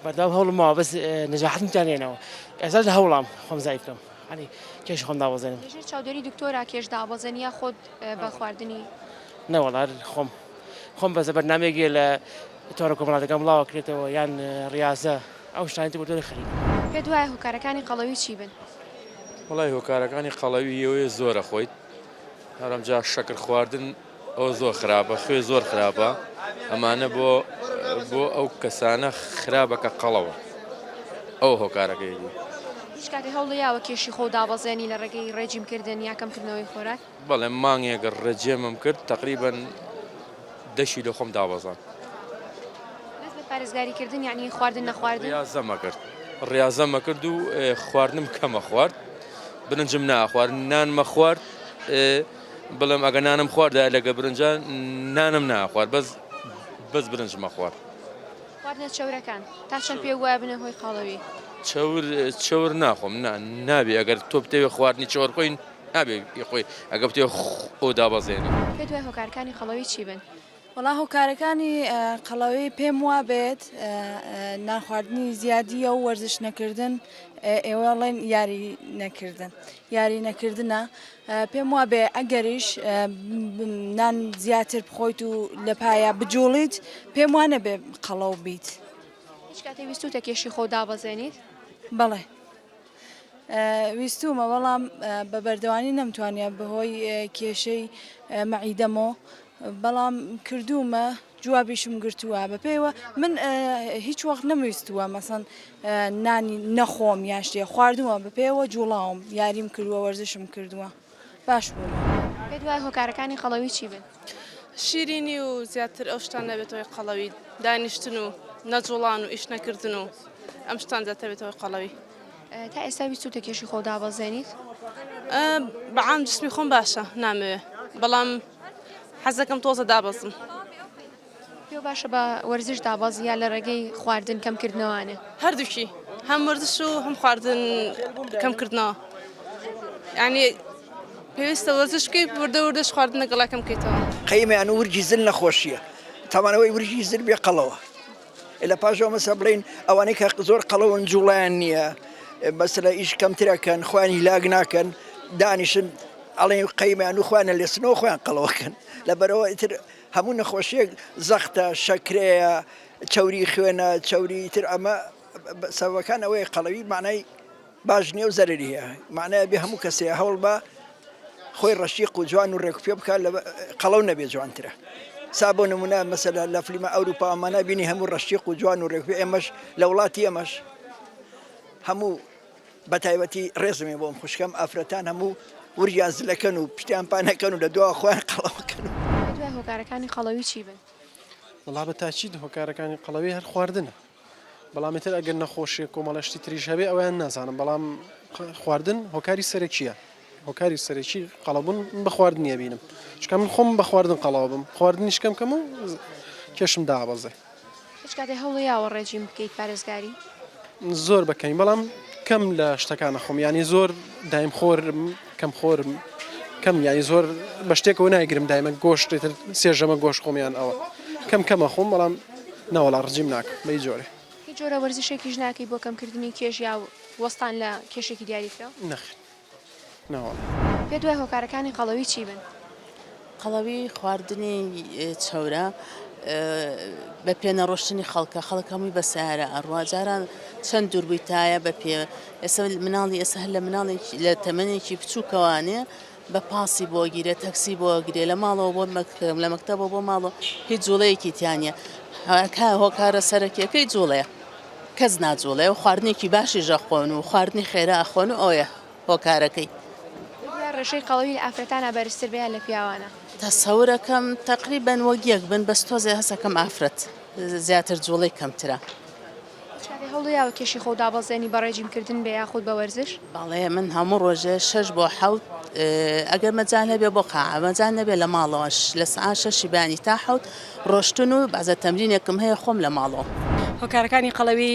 Speaker 5: بەردەوام هەوڵم ماوە بەس نەجاحەتم تیا نێنەوە ئێستا لە هەوڵام خۆم زای بکەم ینی کێشی خۆم دابەزێنم.
Speaker 3: لەژێر چاودێری دکتۆرا کێش دابەزێنی یا خۆت بە خواردنی؟
Speaker 5: نەوەڵا هەر خۆم خۆم بەس بەرنامەیەک لە تۆڕە کۆمەڵاتەکان بڵاوە کرێتەوە یان ڕیازە ئەو شتانەی تر بۆ تۆ خەریکم.
Speaker 3: پێت وایە هۆکارەکانی قەڵەوی چی بن؟
Speaker 6: وەڵای هۆکارەکانی قەڵەوی ئەوەیە زۆر ئەخۆیت هەرەمجا شەکر خواردن ئەوە زۆر خراپە خوێ زۆر خراپە ئەمانە بۆ بۆ ئەو کەسانە خراپە کە قەڵەوە ئەو هۆکارەکەیەتی.
Speaker 3: هیچ کاتێ هەوڵی یاوە کێشی خۆو دابەزێنی لە ڕێگەی ڕێجیم کردن یا کەم کردنەوەی خۆراک؟
Speaker 6: بەڵێ مانگێک ڕێجێمم کرد تەقریبەن دە کیلۆ خۆم دابەزاند.
Speaker 3: بەس بە پارێزگاری کردن یانی خواردن نەخواردن؟
Speaker 6: ڕیازەمە کرد ڕیازەمە کرد و خواردنم کەمە خوارد برنجم ناخوارد نانمە خوارد بڵێم ئەگە نانم خواردایە لەگە برنجا نانم ناخوارد بەس بەس برنجمە خوارد.
Speaker 3: خواردنە چەورەکان تا چەند پێ وایە بنە هۆی قاڵەوی؟
Speaker 6: چەور چەور ناخۆم نا نابێ ئەگەر تۆ بتەوێ خواردنی چەور خۆی نابێ خۆی ئەگە بتەوێ خۆ دابەزێنی.
Speaker 3: پێت وایە هۆکارەکانی قەڵەوی چی بن؟
Speaker 7: وەڵا هۆکارەکانی قەڵەوی پێم وابێت نانخواردنی زیادیە و وەرزش نەکردن ئێوە ئەڵێن یاری نەکردن یاری نەکردنە پێم وابێ ئەگەریش نان زیاتر بخۆیت و لە پایە بجوڵیت پێم وا نەبێ قەڵەو بیت.
Speaker 3: هیچ کاتێ ویستوتە کێشی خۆو دابەزێنیت؟
Speaker 7: بەڵێ ویستومە بەڵام بە بەردەوانی نەمتوانیە بەهۆی کێشەی مەعیدەمۆ بەڵام کردوومە جوابیشم گرتووە بە پێیوە من هیچ وەخت نەمویستووە مەسەن نانی نەخۆم یان شتێ خواردووە بە پێوە جوڵاوم یاریم کردووە وەرزشم کردووە باش بوومە.
Speaker 3: پێت وایە هۆکارەکانی قەڵەوی چی بن؟
Speaker 8: شیرینی و زیاتر ئەو شتانە بێتە هۆی قەڵەوی دانیشتن و نەجوڵان و ئیش نەکردن و ئەم شتان زیاتر بێتە هۆی قەڵەوی.
Speaker 3: تا ئێستا ویستوتە کێشی خۆو دابەزێنیت؟
Speaker 8: بە عام جسمی خۆم باشە نامەوێ بەڵام حەزەکەم تۆزە دابەزم.
Speaker 3: پێو باشە بە وەرزش دابەزی یا لە ڕێگەی خواردن کەم کردنەوانێ؟
Speaker 8: هەردووکی هەم وەرزش و هەم خواردن کەم کردنەوە یانی پێویستە وەرزش بکەیت وردە وردەش خواردن لەگەڵا کەم بکەیتەوە.
Speaker 9: قەیمیان ورگی زل نەخۆشیە تاوان ئەوەی ورگی زل بێ قەڵەوە لە پاشەوە مەسە بڵین ئەوانەی کە زۆر قەڵەون جوڵیان نییە مەسەلە ئیش کەمترەکەن خۆیان هیلاک ناکەن دانیشن ئەڵێن قەیمیان و خۆیان لێسنەوە خۆیان قەڵەوەکەن لەبەرەوە ئیتر هەموو نەخۆشیەک زەختە شەکرەیە چەوری خوێنە چەوری تر ئەمە سەبەکان ئەوەیە قەڵەوی معنای باش نییە و زەرری هەیە معنای بێ هەموو کەسێ هەوڵ بە خۆی ڕەشیق و جوان و ڕێکوپێ بکات لە قەڵەو نەبێ جوانترە سا بۆ نمونە مەسەلە لە فلیمە ئەوروپا ئەمانە بینی هەموو ڕەشیق و جوان و ڕێکوپێ ئێمەش لە وڵاتی ئێمەش هەموو بە تایبەتی ڕێزم هەیە بۆ ئەم خوشکەم ئافرەتان هەموو وریان زلەکەن و پشتیان پانەکەن و لە دوا خۆیان قەڵەوەکەن.
Speaker 3: دوای هۆکارەکانی قەڵەوی چی بن؟
Speaker 10: وەڵا بە تاکید هۆکارەکانی قەڵەوی هەر خواردنە بەڵام ئیتر ئەگەر نەخۆشیە کۆمەڵە شتی تریش هەبێ ئەویان نازانم بەڵام خواردن هۆکاری سەرەکیە هۆکاری سەرەکی قەڵەبوون من بە خواردنی ئەبینم چونکە من خۆم بە خواردن قەڵەوە بم خواردنیش کەم کەم و کێشم دابەزێ.
Speaker 3: هیچ کاتێ هەوڵی یاوە ڕێجیم بکەیت پارێزگاری؟
Speaker 10: زۆر بە کەمی بەڵام کەم لە شتەکان ئەخۆم یانی زۆر دایم خۆرم کەم خۆرم کەم یانی زۆر بە شتێکەوە نایگرم دایمە گۆشت تر سێژەمە گۆشت خۆم یان ئەوە کەم کەم ئەخۆم بەڵام نەوەڵا ڕجیم ناکەم بە هیچ جۆرێ.
Speaker 3: هیچ جۆرە وەرزشێکیش ناکەی بۆ کەمکردنی کێش یا وەستان لە کێشێکی دیاریکراو؟
Speaker 10: نەخێر نەوەڵا.
Speaker 3: پێت وایە هۆکارەکانی قەڵەوی چی بن؟
Speaker 11: قەڵەوی خواردنی چەورە بە پێ نەڕۆشتنی خەڵکە خەڵک هەمووی بە سیارە ئەڕوا جاران چەند دوور بووی تایە بە پێ ئێستا مناڵی ئێستا هەر لە مناڵێکی لە تەمەنێکی بچووکەوانێ بە پاسی بۆ گیرێ تەکسی بۆ گرێ لە ماڵەوە بۆ مەکتەب لە مەکتەبەوە بۆ ماڵەوە هیچ جوڵەیەکی تیا نییە هۆکارە سەرەکیەکەی جوڵەیە کەس ناجوڵێ و خواردنێکی باشیش ئەخۆن و خواردنی خێرا ئەخۆن و ئەوەیە هۆکارەکەی.
Speaker 3: ڕێژەی قەڵەوی لە ئافرەتانا بەرزتر بێ یا لە پیاوانا؟
Speaker 11: تەسەورەکەم تەقریبەن وەک یەک بن بەس تۆزێ هەستەکەم ئافرەت زیاتر جوڵەی کەمترە.
Speaker 3: هیچ کاتێ هەوڵی یاوە کێشی خۆو دابەزێنی بە ڕێجیم کردن بێ یاخود بە وەرزش؟
Speaker 11: بەڵێ من هەموو ڕۆژێ شەش بۆ حەوت ئەگەر مەجال هەبێ بۆ قاعە مەجال نەبێ لە ماڵەوە لە سەعات شەشی بەیانی تا حەوت ڕۆشتن و بەعزە تەمرینێکم هەیە خۆم لە ماڵەوە.
Speaker 12: هۆکارەکانی قەڵەوی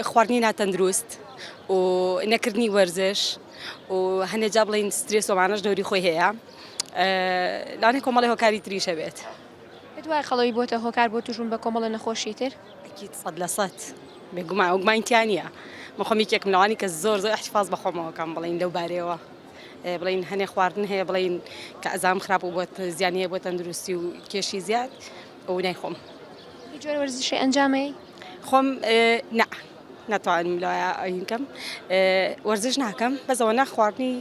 Speaker 12: خواردنی ناتەندروست و نەکردنی وەرزش و هەنێ جا بڵێین سترێس و ئەمانەش دەوری خۆی هەیە لەوانەیە کۆمەڵی هۆکاری تریش هەبێت.
Speaker 3: پێت وایە قەڵەوی بۆتە هۆکار بۆ توشبوون بە کۆمەڵە نەخۆشی تر؟
Speaker 12: ئەکید 100% بێگومان ئەو گومانی تیا نییە من خۆم یەکێکم لەوانی کە زۆر زۆر احتفاظ بە خۆمەوە کەم بڵین لەو بارەیەوە بڵین هەنێ خواردن هەیە بڵین کە ئەزام خراپ و بۆت زیانی هەیە بۆ تەندروستی و کێشی زیاد ئەو نایخۆم.
Speaker 3: هیچ جۆرە وەرزشی ئەنجامەی؟
Speaker 12: خۆم نا ناتوانم لەوە ئەینکەم وەرزش ناکەم بەس ئەوە خواردنی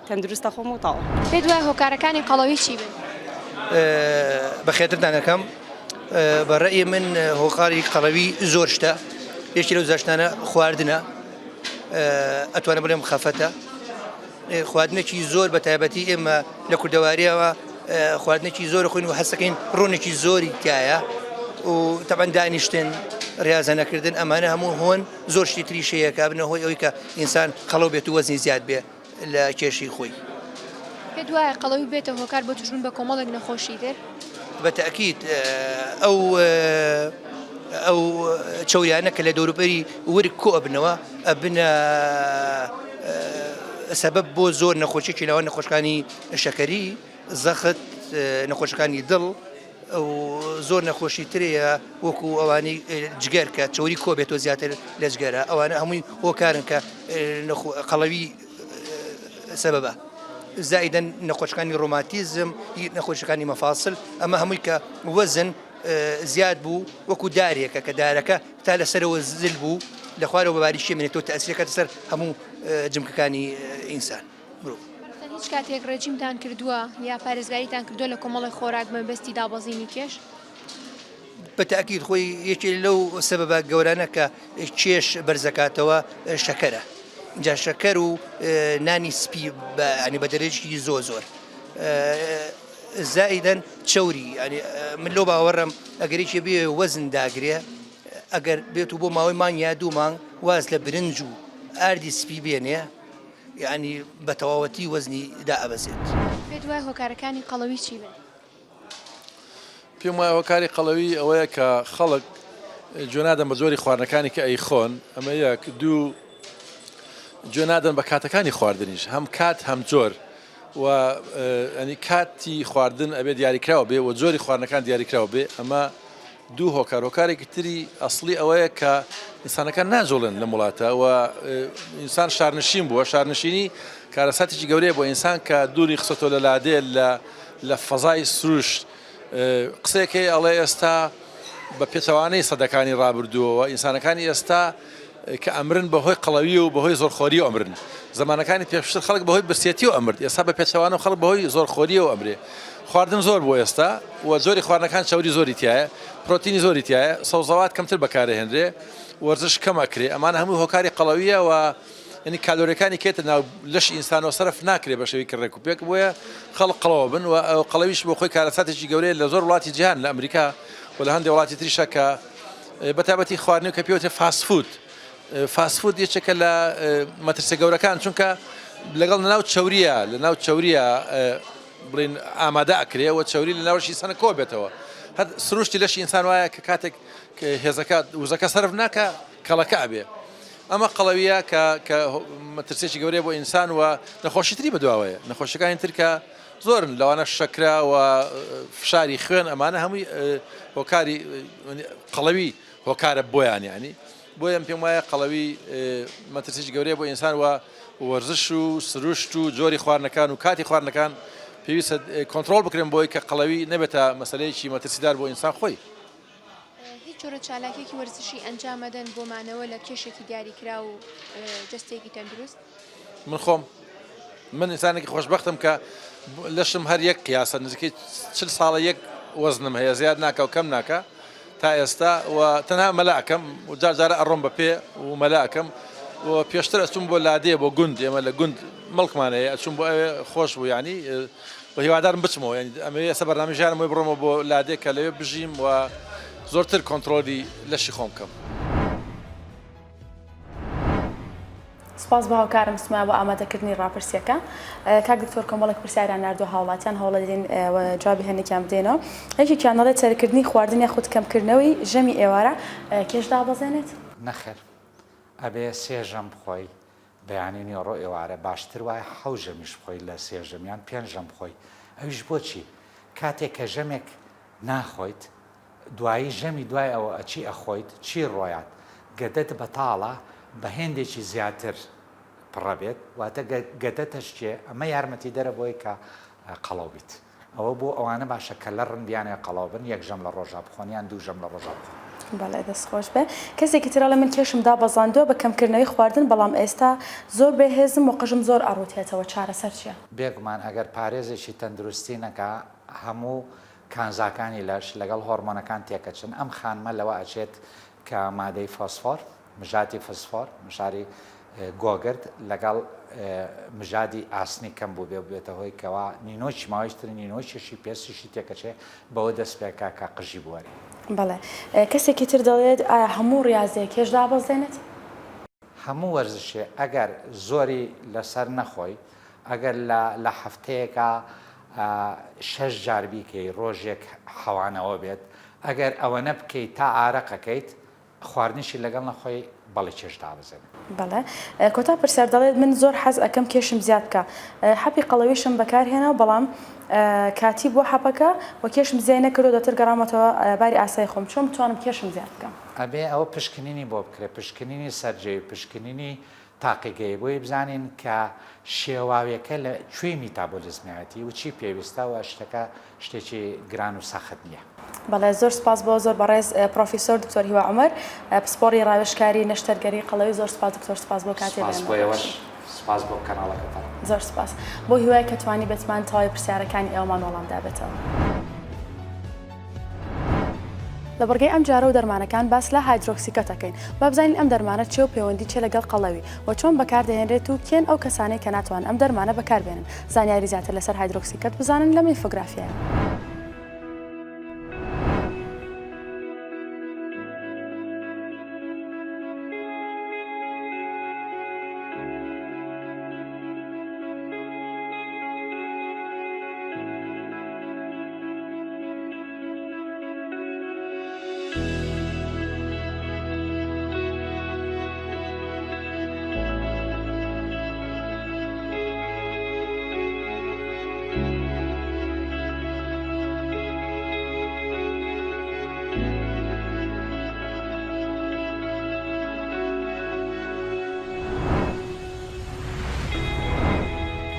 Speaker 12: تەندروستە خۆم و تەواو.
Speaker 3: پێت وایە هۆکارەکانی قەڵەوی چی بن؟
Speaker 13: بەخێرتان ئەکەم بە ڕەئی من هۆکاری قەڵەوی زۆر شتە یەکی لەو زاشتانە خواردنە ئەتوانم بڵێم خەفەتە خواردنێکی زۆر بە تایبەتی ئێمە لە کوردەواریەوە خواردنێکی زۆر خوین و هەستەکەین ڕۆنێکی زۆری تایە و تەبەن دانیشتن ڕاضە نەکردن ئەمانە هەموو هۆن زۆر شتی تریش هەیە کە بنە هۆی ئەوەی کە ئینسان قەڵەو بێت و وەزنی زیاد بێ لە کێشی خۆی.
Speaker 3: پێت وایە قەڵەوی ببێتە هۆکار بۆ توشبوون بە کۆمەڵێک نەخۆشی تر؟
Speaker 13: بە تەئکید ئەو ئەو چەوریانە کە لە دەوروبەری ورگ کۆ ئەبنەوە ئەبنە سەبەب بۆ زۆر نەخۆشیی لەوان نەخۆشەکانی شەکەری، زەخت، نەخۆشەکانی دڵ و زۆر نەخۆشی ترەیە وەکو ئەوانەی جگەر کە چەوری کۆ بێتەوە زیاتر لە جگەرە ئەوانە هەمووی هۆکارن کە قەڵەوی سەبەبە زائیدەن نەخۆشەکانی ڕۆماتیزم نەخۆشەکانی مەفاسل ئەمە هەمووی کە وەزن زیاد بوو وەکو دارێکە کە دارەکە تا لەسەرەوە زل بوو لە خوارەوە بەباری شێمێنێتەوە تەسیرەکەتە سەر هەموو جمکەکانی ئینسان مرۆڤ.
Speaker 3: بەڕێزتان هیچ کاتێک ڕێجیمتان کردووە یا پارێزگاریتان کردووە لە کۆمەڵێک خۆراک مەبەستی دابەزینی کێش؟
Speaker 13: بە تاکید خۆی یەکێ لەو سەبەبە گەورانە کە کێش بەرزەکاتەوە شەکەرە جا شەکەر و نانی سپی ینی بە دەرەجی زۆر زۆر زائیدەن چەوری ینی من لەو باوەڕم ئەگەرێکی بێ وەزن داگرێ ئەگەر بێت و بۆ ماوەی مانگ یا دوو مانگ واز لە برنج و ئاردی سپی بێنێ یعنی بە تەواوەتی وەزنی دائەبەزێت.
Speaker 3: پێت وایە هۆکارەکانی قەڵەوی چی بن؟
Speaker 14: پێم وایە هۆکاری قەڵەوی ئەوەیە کە خەڵک گوێ نادەن بە جۆری خواردنەکانی کە ئەیخۆن ئەمە یەک دوو گوێ نادەن بە کاتەکانی خواردنیش هەم کات هەم جۆر و ئەنی کاتی خواردن ئەبێ دیاریکراوە بێ و جۆری خواردنەکان دیاریکراوە بێ ئەمە دوو هۆکار هۆکارێکی تری ئەسڵی ئەوەیە کە ئینسانەکان ناجوڵێن لەم وڵاتە و ئینسان شارنشین بووە شارنشینی کارەساتێکی گەورەیە بۆ ئینسان کە دووری خستۆتەوە لە لادێ لە لە فەزای سروشت قسەیەک هەیە ئەڵێ ئێستا بە پێچەوانەی سەدەکانی ڕابردووەوە ئینسانەکانی ئێستا کە ئەمرن بەهۆی قەڵەوی و بەهۆی زۆرخۆریەوە ئەمرن زمانەکانی پێشتر خەڵک بەهۆی برسێتیەوە ئەمرد ئێستا بە پێچەوانەوە خەڵک بەهۆی زۆرخۆریەوە ئەمرێ خواردن زۆر بۆ ئێستا و جۆری خواردنەکان چەوری زۆری تایە پرۆتینی زۆری تایە سەوزەوات کەمتر بەکارهێنرێ وەرزش کەم ئەکرێ ئەمانە هەموو هۆکاری قەڵەویە و یعنی کالۆریەکانی کێتە ناو لەشی ئینسانەوە سەرف ناکرێ بە شێوەیەکی ڕێک و پێک بۆیە خەڵک قەڵەوە بن و قەڵەویش بۆ خۆی کارەساتێکی گەورەیە لە زۆر وڵاتی جیهان لە ئەمریکا و لە هەندێک وڵاتی تریشە کە بە تایبەتی خواردنی کە پێوترێ fast food fast food یەکێکە لە مەترسیە گەورەکان چونکە لەگەڵ لەناو چەوریە لەناو چەوریە بڵین ئامادە ئەکرێ و چەوری لە ناوشی سەنە کۆ بێتەوە هەر سروشتی لەشی ئینسان وایە کە کاتێک هێزەکە وزەکە سەرف ناکە کەڵەکە ئەبێ ئەمە قەڵەویە کە کە مەترسێکی گەورەیە بۆ ئینسان و نەخۆشی تری بەدواوەیە نەخۆشیەکانی تر کە زۆرن لەوانە شەکرە و فشاری خوێن ئەمانە هەمووی هۆکاری قەڵەوی هۆکارە بۆیان یعنی بۆیە پێم وایە قەڵەوی مەترسیی گەورەیە بۆ ئینسان و وەرزش و سروشت و جۆری خواردنەکان و کاتی خواردنەکان پێویستە کۆنترۆڵ بکرێن بۆی کە قەڵەوی نەبێتە مەسلەیەکی مەترسیدار بۆ ئینسان خۆی.
Speaker 3: هیچ جۆرە چالاکیەکی وەرزشی ئەنجام مەدەن بۆ مانەوە لە کێشێکی دیاریکراو و جەستەیەکی تەندروست؟
Speaker 14: من خۆم من ئینسانێکی خۆشبەختم کە لەشم هەر یەک قیاسە نزیکەی چل ساڵە یەک وەزنم هەیە زیاد ناکە و کەم ناکە تا ئێستا و تەنها مەلا ئەکەم و جار جارە ئەڕۆم بە پێ و مەلا ئەکەم و پێشتر ئەچوم بۆ لادێ بۆ گوند ئێمە لە گوند. مڵکمان هەیە ئەچوم بۆ ئەوێ خۆش بوو یانی و هیوادارم بچمەوە یانی ئەمەوێ ئێستا بەرنامەی ژیانم وەی بڕۆمەوە بۆ لادێ کە لەوێ بژیم و زۆرتر کۆنتڕۆلی لەشی خۆم بکەم.
Speaker 1: سپاس بۆ هاوکارم سومەیا بۆ ئامادەکردنی ڕاپرسیەکە. کاک دکتۆر کۆمەڵێک پرسیاریان ناردووە هاوڵاتیان هەوڵەدەین جوابی هەندێکیان بدەینەوە. یەکێکیان دەڵێت تەرککردنی خواردن یاخود کەمکردنەوەی ژەمی ئێوارە کێش دابەزێنێت؟
Speaker 2: نەخێر ئەبێ سێ ژەم بخۆی بەیانی نیوەڕۆ ئێوارە باشتر وایە حەو ژەمیش بخۆی لە سێ ژەم یان پێنج ژەم بخۆی ئەویش بۆچی کاتێک کە ژەمێک ناخۆیت دوایی ژەمی دوای ئەوە ئەچی ئەخۆیت چی ڕۆیات گەدەت بەتاڵە بە هێندێکی زیاتر پڕەبێت واتە گەدەت ئەشکێ ئەمە یارمەتیدەرە بۆی کە قەڵەو بیت. ئەوە بۆ ئەوانە باشە کە لەڕن بیانەوێ قەڵەو بن یەک ژەم لە ڕۆژا بخۆن یان دوو ژەم لە ڕۆژا بخۆن.
Speaker 1: بەڵێ دەست خۆش بێ. کەسێکی تر ئەڵێ من کێشم دابەزاندووە بە کەمکردنەوەی خواردن بەڵام ئێستا زۆر بێ هێزم و قژم زۆر ئەڕوتێتەوە چارەسەر چیە؟
Speaker 2: بێگومان ئەگەر پارێزێکی تەندروستی نەکا هەموو کانزاکانی لەش لەگەڵ هۆرمۆنەکان تێکەچن، ئەم خانمە لەوە ئەچێت کە مادەی فۆسفۆر، مژادی فسفۆر، مژاری گۆگرد لەگەڵ مژادی ئاسنی کەم بووبێ ببێتە هۆی کەوا نینۆکی ماوەی تر نینۆکیشی پێستیشی تێکەچێ بەوە دەست پێکا کە قژی بوەرێ.
Speaker 1: بەڵێ کەسێکی تر دەڵێت ئایا هەموو ڕیازێک کێش دابەزێنێت؟
Speaker 2: هەموو وەرزشێ ئەگەر زۆری لەسەر نەخۆی ئەگەر لە لە هەفتەیەکا شەش جار بیکەی ڕۆژێک حەوانەوە بێت ئەگەر ئەوەنە بکەی تا ئارەقەکەیت خواردنیشی لەگەڵ نەخۆی بەڵی کێش دابەزێنێ.
Speaker 1: بەڵێ کۆتا پرسیار دەڵێت من زۆر حەز ئەکەم کێشم زیاد بکا حەپی قەڵەویشم بەکار هێنا بەڵام کاتی بووە حەپەکە و کێشم زیای نەکردووە دواتر گەڕامەتەوە باری ئاسای خۆم چۆن بتوانم کێشم زیاد بکەم؟
Speaker 2: ئەبێ ئەوە پشکنینی بۆ بکرێ پشکنینی سەرجەوی پشکنینی تاقیگەیی بۆی بزانین کە شێواویەکە لە کوێی میتابۆلیزمیایەتی و چی پێویستە و شتەکە شتێکی گران و سەخت نییە.
Speaker 1: بەڵێ زۆر سپاس بۆ زۆر بەڕێز پڕۆفیسۆر دکتۆر هیوا عومەر پسپۆڕی ڕاوێژکاری نەشتەرگەری قەڵەوی زۆر سپاس دکتۆر سپاس بۆ کاتێ
Speaker 2: سپاس بۆ ئێوەش سپاس بۆ کەناڵەکەتان.
Speaker 1: زۆر سپاس بۆ هیوای کە توانی بێتمان تەواوی پرسیارەکانی ئێوەمان وەڵام دابێتەوە. لە بڕگەی ئەم جارە و دەرمانەکان باس لە hydroxycut ئەکەین. با بزانین ئەم دەرمانە چیە و پەیوەندی چیە لەگەڵ قەڵەوی و چۆن بەکاردەهێنرێت و کێن ئەو کەسانەی کە ناتوانن ئەم دەرمانە بەکاربێنن. زانیاری زیاتر لەسەر hydroxycut بزانن لەم ئینفۆگرافیایە.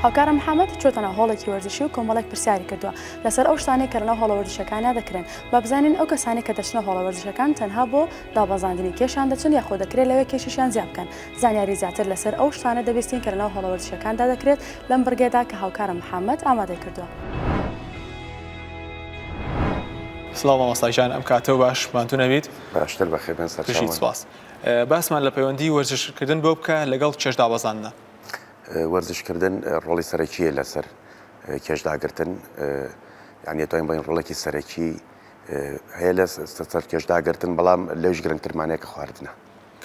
Speaker 1: هاوکارم محەممەد چۆتە ناو هۆڵێکی وەرزشی و کۆمەڵێک پرسیاری کردووە لەسەر ئەو شتانەی کە لەناو هۆڵە وەرزشیەکانا دەکرێن، با بزانین ئەو کەسانەی کە دەچنە هۆڵە وەرزشیەکان تەنها بۆ دابەزاندنی کێشیان دەچن یاخۆ دەکرێت لەوێ کێشیشیان زیاد بکەن؟ زانیاری زیاتر لەسەر ئەو شتانە دەبیستین کە لەناو هۆڵە وەرزشیەکاندا دەکرێت لەم بڕگەیەدا کە هاوکارم محەمەد ئامادەی کردووە.
Speaker 15: سڵاو مامۆستا گیان ئەم کاتەو باش ماندوو نەبیت.
Speaker 16: باشتر بەخێر بێن سەرچاوان.
Speaker 15: بژیت سوپاس. باسمان لە پەیوەندی وەرزش کردن بۆ بکە لەگەڵ کێش دابەزاندنا.
Speaker 16: وەرزش کردن ڕۆڵی سەرەکیە لەسەر کێشداگرتن یانی ئەتوانین بڵێین ڕۆڵێکی سەرەکی هەیە لە سەر کێشداگرتن بەڵام لەویش گرنگترمانەیە کە خواردنە.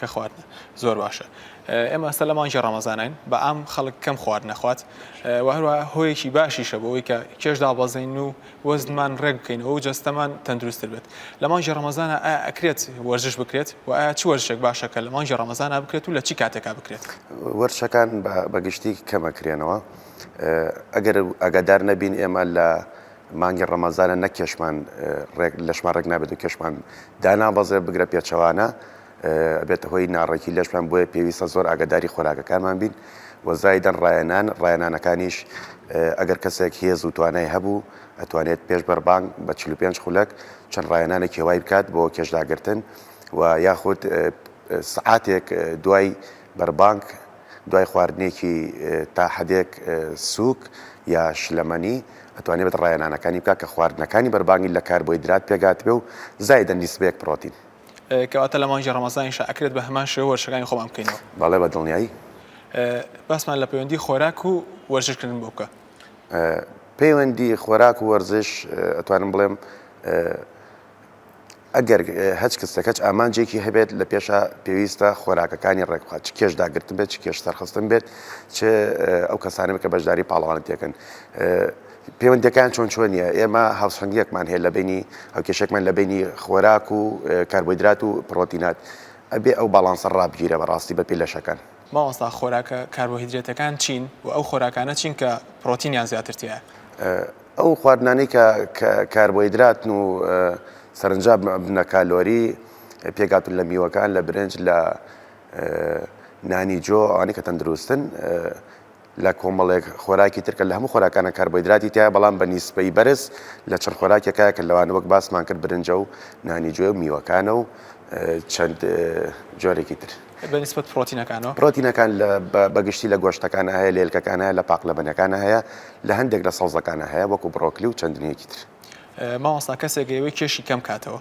Speaker 15: کە خواردنە زۆر باشە ئێمە ئەستا لە مانگی ڕەمەزانین بە عام خەڵک کەم خواردن نەخوات و هەروە هۆیەکی باشیشە بۆ ئەوەی کە کێش دابەزین و وەزنمان ڕێک بکەینەوە و جەستەمان تەندروستتر بێت لە مانگی ڕەمەزانە ئایا ئەکرێت وەرزش بکرێت و ئایا چ وەرزشێک باشە کە لە مانگی ڕەمەزانە بکرێت و لە چی کاتێکا بکرێت؟
Speaker 16: وەرزشەکان بە گشتی کەمەکرێنەوە ئەگەر ئاگادار نەبین ئێمە لە مانگی ڕەمەزانە نەک کێشمان ڕێک لەشمان ڕێک نابێت و کێشمان دانابەزێ بگرە پێچەوانە ئەبێتە هۆی ناڕێکی لەشمان بۆیە پێویستە زۆر ئاگاداری خۆراکەکانمان بین و زایدەن ڕایەنان ڕایەنانەکانیش ئەگەر کەسێک هێز و توانای هەبوو ئەتوانێت پێش بەربانگ بە 45 خولەک چەند ڕایەنانێکی هەوای بکات بۆ کێشداگرتن و یاخود سعاتێک دوای بەربانگ دوای خواردنێکی تا حەدێک سووک یا شلەمەنی ئەتوانێ بێت ڕایەنانەکانی بکات کە خواردنەکانی بەربانگی لە کاربۆیدرات پێکهاتبێ و زایدەن نیسبەیەک پرۆتین.
Speaker 15: کەواتە لە مانگی ڕەمەزانیشا ئەکرێت بە هەمان شێوە وەرزشەکانی خۆمان بکەینەوە؟
Speaker 16: بەڵێ بە دڵنیایی.
Speaker 15: باسمان لە پەیوەندی خۆراک و وەرزشکردن بۆ بکە.
Speaker 16: پەیوەندی خۆراک و وەرزش ئەتوانم بڵێم ئەگەر هەچ کەسێک هەچ ئامانجێکی هەبێت لە پێشا پێویستە خۆراکەکانی ڕێک بخات چ کێش داگرتن بێت چ کێش سەرخستن بێت چ ئەو کەسانە کە بەشداری پاڵەوانەتیەکەن پەیوەندەکان چۆن چۆنیە ئێمە هاوسەنگیەکمان هەیە لە بینی ئەو کێشێکمان لە بینی خۆراک و کاربۆیدرات و پرۆتینات ئەبێ ئەو باڵانسە ڕابگیرە بەڕاستی بەپێی لەشەکان.
Speaker 15: مامۆستا خۆراکە کاربۆهیدرێتەکان چین و ئەو خۆراکانە چین کە پرۆتینیان زیاتر تیایە؟
Speaker 16: ئەو خواردنانەی کە کاربۆهیدراتن و سەرنجام بنە کالۆری پێکهاتوون لە میوەکان، لە برنج، لە نانی جۆ، ئەوانەی کە تەندروستن، لە کۆمەڵێک خۆراکی تر کە لە هەموو خۆراکانە کاربۆهیدراتی تیایە بەڵام بە نیسبەی بەرز لە چەند خۆراکێکایە کە لەوانە وەک باسمان کرد برنجە و نانی جۆ و میوەکانە و چەند جۆرێکی تر.
Speaker 15: بە نیسبەت پرۆتینەکانەوە؟
Speaker 16: پرۆتینەکان لە بە گشتی لە گۆشتەکانە هەیە، لە هێلکەکانە هەیە، لە پاقلەبەنەکانە هەیە، لە هەندێک لە سەوزەکانە هەیە وەکو بڕۆکلی و چەندنیەکی تر.
Speaker 15: مامۆستا کەسێک ئەیەوێ کێشی کەم کاتەوە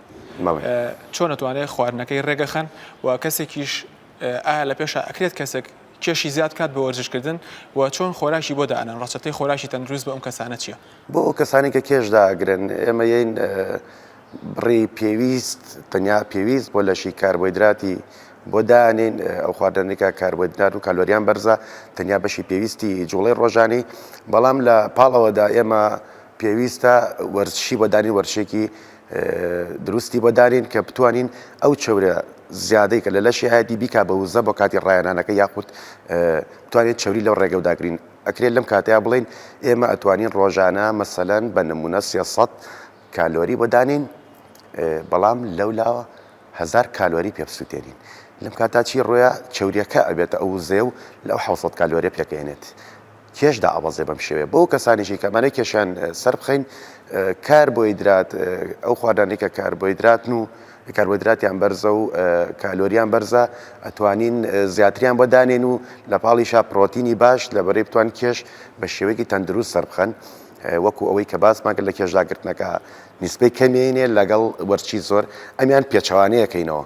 Speaker 15: چۆن ئەتوانێت خواردنەکەی ڕێگەخەن و کەسێکیش ئایا لە پێشا ئەکرێت کەسێک کێشی زیاد کات بە وەرزشکردن و چۆن خۆراکی بۆ دانەن ڕەچەتەی خۆراکی تەندروست بۆ ئەم کەسانە چییە؟
Speaker 16: بۆ ئەو کەسانی کە کێش داگرن ئێمە یین بڕی پێویست تەنیا پێویست بۆ لەشی کاربۆیدراتی بۆ دانین ئەو خواردنەی کە کاربۆیدرات و کالۆریان بەرزە تەنیا بەشی پێویستی جوڵەی ڕۆژانی بەڵام لە پاڵەوەدا ئێمە پێویستە وەرزشی بۆ دانین وەرزشێکی دروستی بۆ دانین کە بتوانین ئەو چەورە زیادەی کە لە لەشی هەیەتی بیکا بە وزە بۆ کاتی ڕایەنانەکە یاخود بتوانێت چەوری لەو ڕێگەو داگرین ئەکرێت لەم کاتەیا بڵێین ئێمە ئەتوانین ڕۆژانە مەسەلەن بە نمونە 300 کالۆری بۆ دانین بەڵام لەولاوە هەزار کالۆری پێ بسووتێنین لەم کاتا چی ڕۆیە چەوریەکە ئەبێتە ئەو وزەیە و لەو 700 کالۆریە پێکەێنێت کێش دائەبەزێ بەم شێوەیە بۆ کەسانێکی کە ئەمانەی کێشیان سەر بخەین کاربۆیدرات ئەو خواردانەی کە کاربۆیدراتن و کاربۆیدراتیان بەرزە و کالۆریان بەرزە ئەتوانین زیاتریان بۆ دانێن و لە پاڵیشا پرۆتینی باش لە بەرەی بتوان کێش بە شێوەیەکی تەندروست سەر بخەن وەکو ئەوەی کە باسمان کرد لە کێشداگرتنەکە نیسبەی کەمێنێ لەگەڵ وەرچی زۆر ئەمیان پێچەوانەیەکەینەوە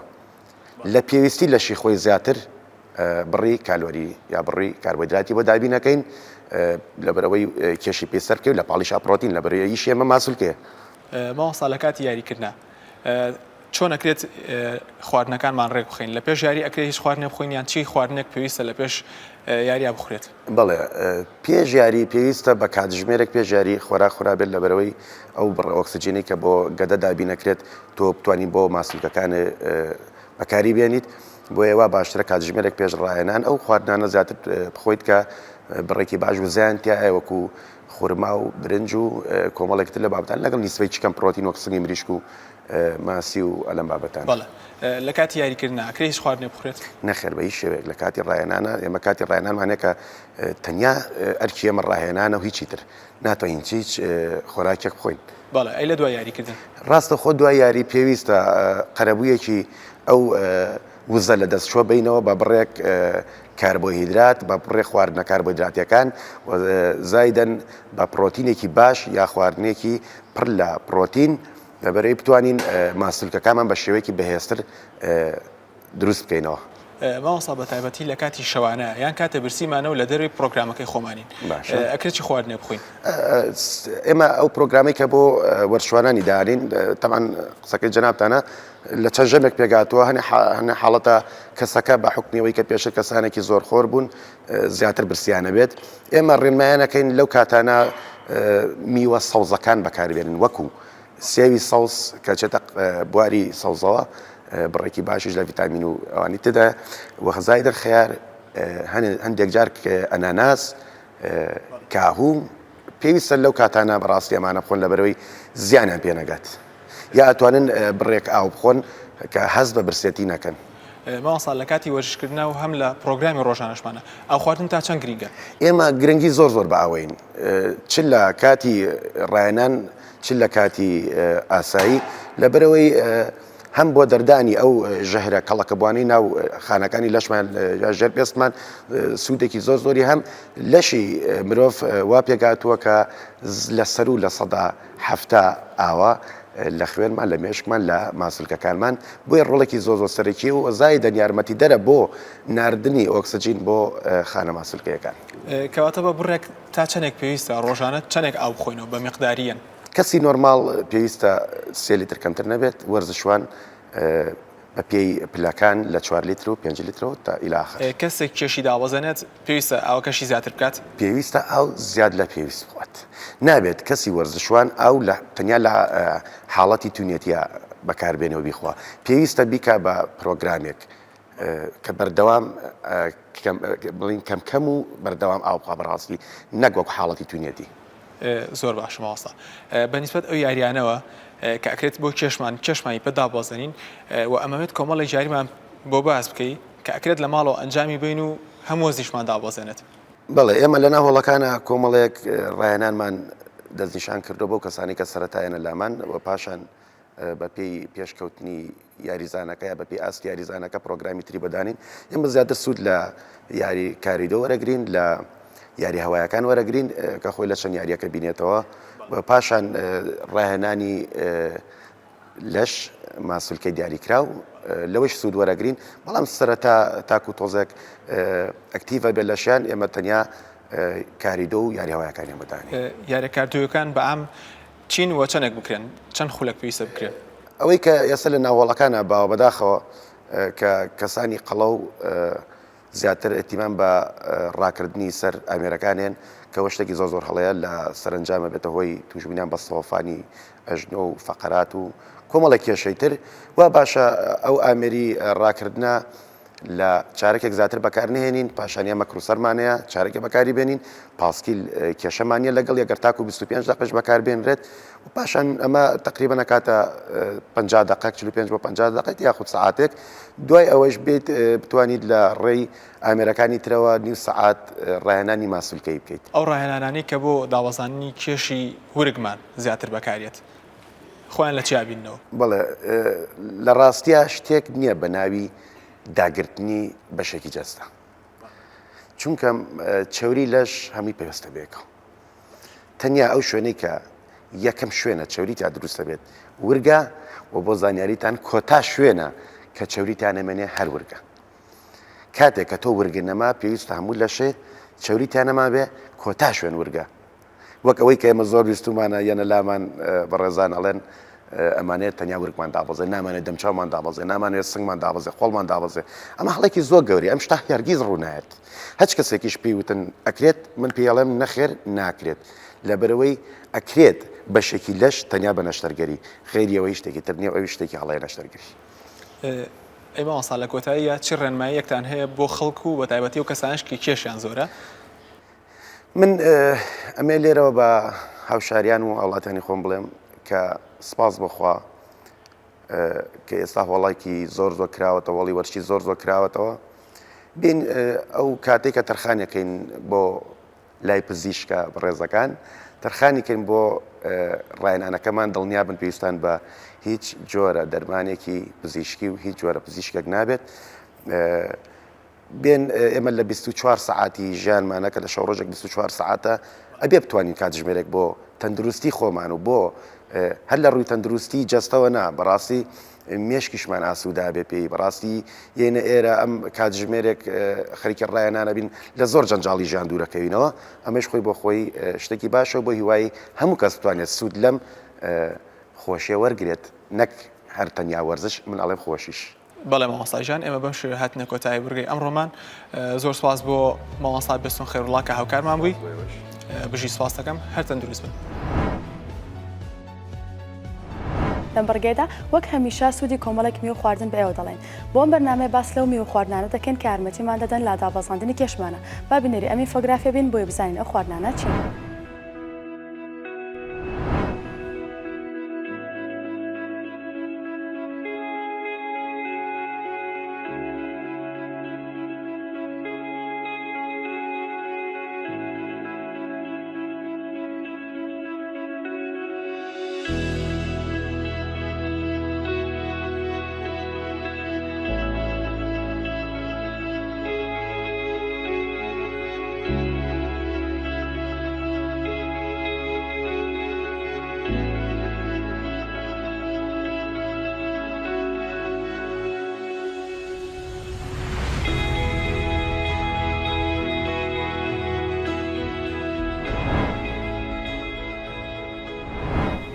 Speaker 16: لە پێویستی لەشی خۆی زیاتر بڕی کالۆری یا بڕی کاربۆهیدراتی بۆ دابین ئەکەین لەبەرئەوەی کێشی پێ سەر بکەوێت لە پاڵیشا پرۆتین لەبەرئەوەی ئیشی ئێمە ماسولکەیە.
Speaker 15: مامۆستا لە کاتی یاریکردنا چۆن ئەکرێت خواردنەکانمان ڕێک بخەین لە پێش یاری ئەکرێت هیچ خواردنێک بخۆین یان چی خواردنێک پێویستە لە پێش یاریا بخورێت؟
Speaker 16: بەڵێ پێش یاری پێویستە بە کاتژمێرێک پێش یاری خۆراک خورابێت لەبەرئەوەی ئەو بڕە ئۆکسجینەی کە بۆ گەدە دابینەکرێت تۆ بتوانی بۆ ماسولکەکانت بەکاری بێنیت بۆیە وا باشترە کاتژمێرێک پێش ڕاهێنان ئەو خواردنانە زیاتر بخۆیت کە بڕێکی باش وزەیان تیایە وەکو خورما و برنج و کۆمەڵێک تر لە بابەتان لەگەڵ نیسبەی کەم پرۆتین وەک سنگی مریشک و ماسی و ئەلەم بابەتانە.
Speaker 15: بەڵێ لە کاتی یاریکردنا ئەکرێ هیچ خواردنێک بخورێت؟
Speaker 16: نەخێر بە هیچ شێوەیەک لە کاتی ڕاهێنانا ئێمە کاتی ڕاهێنانمان هەیە کە تەنیا ئەرکی ئێمە ڕاهێنانە و هیچی تر ناتوانین هیچ خۆراکێک بخۆین.
Speaker 15: بەڵێ ئەی لە دوای یاریکردن؟
Speaker 16: ڕاستە خۆ دوای یاری پێویستە قەرەبوویەکی ئەو وزە لە دەست چووە بینەوە بە بڕێک کاربۆهیدرات بە بڕێ خواردنە کاربۆهیدراتیەکان و زایدەن بە پرۆتینێکی باش یا خواردنێکی پڕ لە پرۆتین لەبەرەی بتوانین ماسولکەکانمان بە شێوەیەکی بەهێزتر دروست بکەینەوە.
Speaker 15: مامۆستا بە تایبەتی لە کاتی شەوانە یان کاتێ برسیمانە و لە دەروی پرۆگرامەکەی خۆمانین
Speaker 16: باشە
Speaker 15: ئەکرێ چی خواردنێ بخۆین؟
Speaker 16: ئێمە ئەو پرۆگرامەی کە بۆ وەرزشوانانی دانین تەبعەن قسەکەی جەنابتانە لە چەند ژەمێک پێکهاتووە هەنێ هەنێ حاڵەتە کەسەکە بە حوکمی ئەوەی کە پێشتر کەسانێکی زۆرخۆر بوون زیاتر برسیانە بێت ئێمە ڕێنمایانەکەین لەو کاتانە میوە سەوزەکان بەکاربێنن وەکو سێوی سەوز کە چێتە بواری سەوزەوە بڕێکی باشیش لە ڤیتامین و ئەوانی تێدایە و زایدن خەیار هەندێک جار ئەناناس کاهوو پێویستە لەو کاتانە بەڕاستی ئەمانە بخۆن لەبەرەوەی زیانیان پێ نەگات یا ئەتوانن بڕێک ئاو بخۆن کە هەست بە برسێتی نەکەن.
Speaker 15: مامۆستا لە کاتی وەرزشکردنا و هەم لە پڕۆگرامی ڕۆژانەشمانا ئاو خواردن تا چەند گرینگە؟
Speaker 16: ئێمە گرنگی زۆر زۆر بە ئاوەین چ لە کاتی ڕایەنان چ لە کاتی ئاسایی لەبەرئەوەی هەم بۆ دەردانی ئەو ژەهرە کەڵەکەبووانەی ناو خانەکانی لەشمان یا ژێر پێستمان سوودێکی زۆر زۆری هەم لەشی مرۆڤ وا پێگاتووە کە لە سەر و 70% ئاوە. لە خوێنمان، لە مێشکمان، لە ماسولکەکانمان، بۆیە ڕۆڵێکی زۆر زۆر سەرەکییە و زایدەن یارمەتیدەرە بۆ ناردنی ئۆکسجین بۆ خانە ماسولکەیەکان.
Speaker 15: کەواتە بە بڕێک تا چەنێک پێویستە ڕۆژانە چەنێک ئاو بخۆینەوە بە میقدارییەن؟
Speaker 16: کەسی نۆرماڵ پێویستە سێ لیتر کەمتر نەبێت، وەرزشوان بە پێی پلەکان لە چوار لیتر و پێنج لیترەوە تا الی آخر.
Speaker 15: کەسێک کێشی دابەزێنێت پێویستە ئاوەکەشی زیاتر بکات؟
Speaker 16: پێویستە ئاو زیاد لە پێویست بخوات. نابێت کەسی وەرزشوان ئاو لە تەنیا لە حاڵەتی تونێتیا بەکار بێنێ و بیخوا. پێویستە بیکا بە پرۆگرامێک کە بەردەوام بڵین کەم کەم و بەردەوام ئاو بخوا بەڕاستی نەک وەک حاڵەتی تونێتی.
Speaker 15: زۆر باشە مامۆستا بە نیسبەت ئەو یاریانەوە کە ئەکرێت بۆ کێشمان کێشمانی پێ دابەزێنین و ئەمەوێت کۆمەڵێک یاریمان بۆ باس بکەی کە ئەکرێت لە ماڵەوە ئەنجامی بین و هەم وەزنیشمان دابەزێنێت.
Speaker 16: بەڵێ ئێمە لەناو هۆڵەکانە کۆمەڵێک ڕاهێنانمان دەستنیشان کردووە بۆ کەسانی کە سەرەتایەنە لامان و پاشان بە پێی پێشکەوتنی یاریزانەکە یا بە پێی ئاستی یاریزانەکە پرۆگرامی تری بۆ دانین ئێمە زیاتر سوود لە یاری cardio وەرەگرین لە یاری هەوایەکان وەرەگرین کە خۆی لە چەند یاریەکە بینێتەوە و پاشان ڕاهێنانی لەش ماسولکەی دیاریکراو لەوەش سوود وەرەگرین بەڵام سەرەتا تاکو تۆزێک ئەکتیڤە بێت لەشیان ئێمە تەنیا cardio و یاری هەوایەکانیان بۆ دانین.
Speaker 15: یاریە cardio یەکان بە عام چین و چەنێک بکرێن؟ چەند خولەک پێویستە بکرێن؟
Speaker 16: ئەوەی کە ئێستا لە ناوهۆڵەکانا باوە بەداخەوە کە کەسانی قەڵەو زیاتر ئیهتیمام بە ڕاکردنی سەر ئامێرەکان هێن کە ئەوە شتێکی زۆر زۆر هەڵەیە لە سەرەنجامە بێتە هۆی تووشبوونیان بە سەوەفانی ئەژنۆ و فەقەرات و کۆمەڵێک کێشەی تر وا باشە ئەو ئامێری ڕاکردنە لە چارەکێک زیاتر بەکار نەهێنین، پاشان ئێمە کروسەرمان هەیە چارەکێ بەکاری بێنین، پاسکیل کێشەمان نییە لەگەڵی ئەگەر تاکو 25 دەقەش بەکار بێنرێت و پاشان ئەمە تقریبا ئەکاتە 50 دقە 45 بۆ 50 دقێت یاخود سەعاتێک دوای ئەوەش بێت بتوانیت لە ڕێی ئامێرەکانی ترەوە نیو سەعات ڕاهێنانی ماسولکەی بکەیت.
Speaker 15: ئەو ڕاهێنانانەی کە بۆ دابەزاندنی کێشی ورگمان زیاتر بەکاریەت خۆیان لە چیا بیننەوە؟
Speaker 16: بەڵێ لە ڕاستیا شتێک نییە بە ناوی داگرتنی بەشێکی جەستە چونکە چەوری لەش هەمووی پەیوەستە بەیەکەوە تەنیا ئەو شوێنەی کە یەکەم شوێنە چەوری تا دروستە بێت ورگە و بۆ زانیاریتان کۆتا شوێنە کە چەوری تا نەمێنێ هەر ورگە کاتێک کە تۆ ورگە نەما پێویستە هەموو لەشێ چەوری تا نەمابێ کۆتا شوێن ورگە وەک ئەوەی کە ئێمە زۆر ویستومانە یەنە لامان بەڕێزان ئەڵێن ئەمانەیە تەنیا ورگمان دابەزێ نامانێت دەمچاومان دابەزێ نامانەوێت سنگمان دابەزێ قۆڵمان دابەزێ ئەمە هەڵێکی زۆر گەوری ئەم شتە هەرگیز ڕوونایەت هەچ کەسێکیش پێی وتن ئەکرێت من پێی ئەڵێم نەخێر ناکرێت لەبەرەوەی ئەکرێت بەشێکی لەش تەنیا بە نەشتەرگەری غەیری ئەوە هیچ شتێکی تر نییە و ئەویش شتێکی هەڵەیە نەشتەرگەری.
Speaker 15: ئەی مامۆستا لە کۆتاییا چ ڕێنماییەکتان هەیە بۆ خەڵک و بەتایبەتی ئەو کەسانەش کە کێشیان زۆرە؟
Speaker 16: من ئەمێ لێرەوە بە هاوشاریان و هاوڵاتیانی خۆم بڵێم کە سپاس بۆخوا کە ئێستا هۆڵێکی زۆر زۆر کراوەتەوە هۆڵی وەرزشی زۆر زۆر کراوەتەوە بین ئەو کاتێک کە تەرخانەکەین بۆ لای پزیشکە بەڕێزەکان تەرخانی کەین بۆ ڕاهێنانەکەمان دڵنیا بن پێویستان بە هیچ جۆرە دەرمانێکی پزیشکی و هیچ جۆرە پزیشکێک نابێت بێن ئێمە لە 24 سەعاتی ژیانمانە کە لە شەو ڕۆژێک 24 سەعاتە ئەبێ بتوانین کاتژمێرێک بۆ تەندروستی خۆمان و بۆ هەر لە ڕووی تەندروستی جەستەوە نا بەڕاستی مێشکیشمان ئاسوودا بێ پێی بەڕاستی یێنە ئێرە ئەم کاتژمێرێک خەریکە ڕایەنانە بین لە زۆر جەنجاڵی ژیان دوورەکەوینەوە ئەمەش خۆی بۆ خۆی شتێکی باشە بۆ هیوای هەموو کەس بتوانێت سوود لەم خۆشیە وەرگێت نەک هەر تەنیا وەرزش من ئەڵێم خۆشیش.
Speaker 15: بەڵێ مامۆستا گیان ئێمە بەم شێوەیە هاتینە کۆتایی بڕگەی ئەمڕۆمان زۆر سوپاس بۆ مامۆستا بێستون خێروڵا کە هاوکارمان بووی بژی سوپاس دەکەم هەر تەندروست بن.
Speaker 1: لەم بڕگەیەدا وەک هەمیشە سوودی کۆمەڵێک میوە خواردن بە ئێوە دەڵێین. بۆ ئەم بەرنامەیە باس لەو میوە خواردنانە دەکەین کە یارمەتیمان دەدەن لە دابەزاندنی کێشمانە. با بینەری ئەم ئینفۆگرافیە بین بۆی بزانین ئەو خواردنانە چین.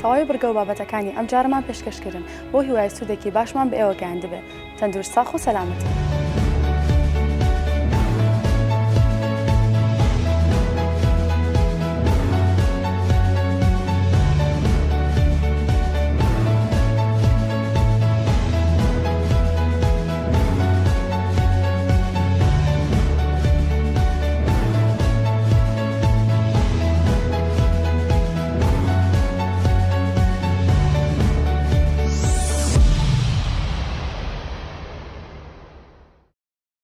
Speaker 1: تەواوی بڕگە و بابەتەکانی ئەمجارەمان پێشکەش کردن بەو هیوایەی سوودێکی باشمان بە ئێوە گەیاندبێ. تەندروست ساخ و سەلامەت بن.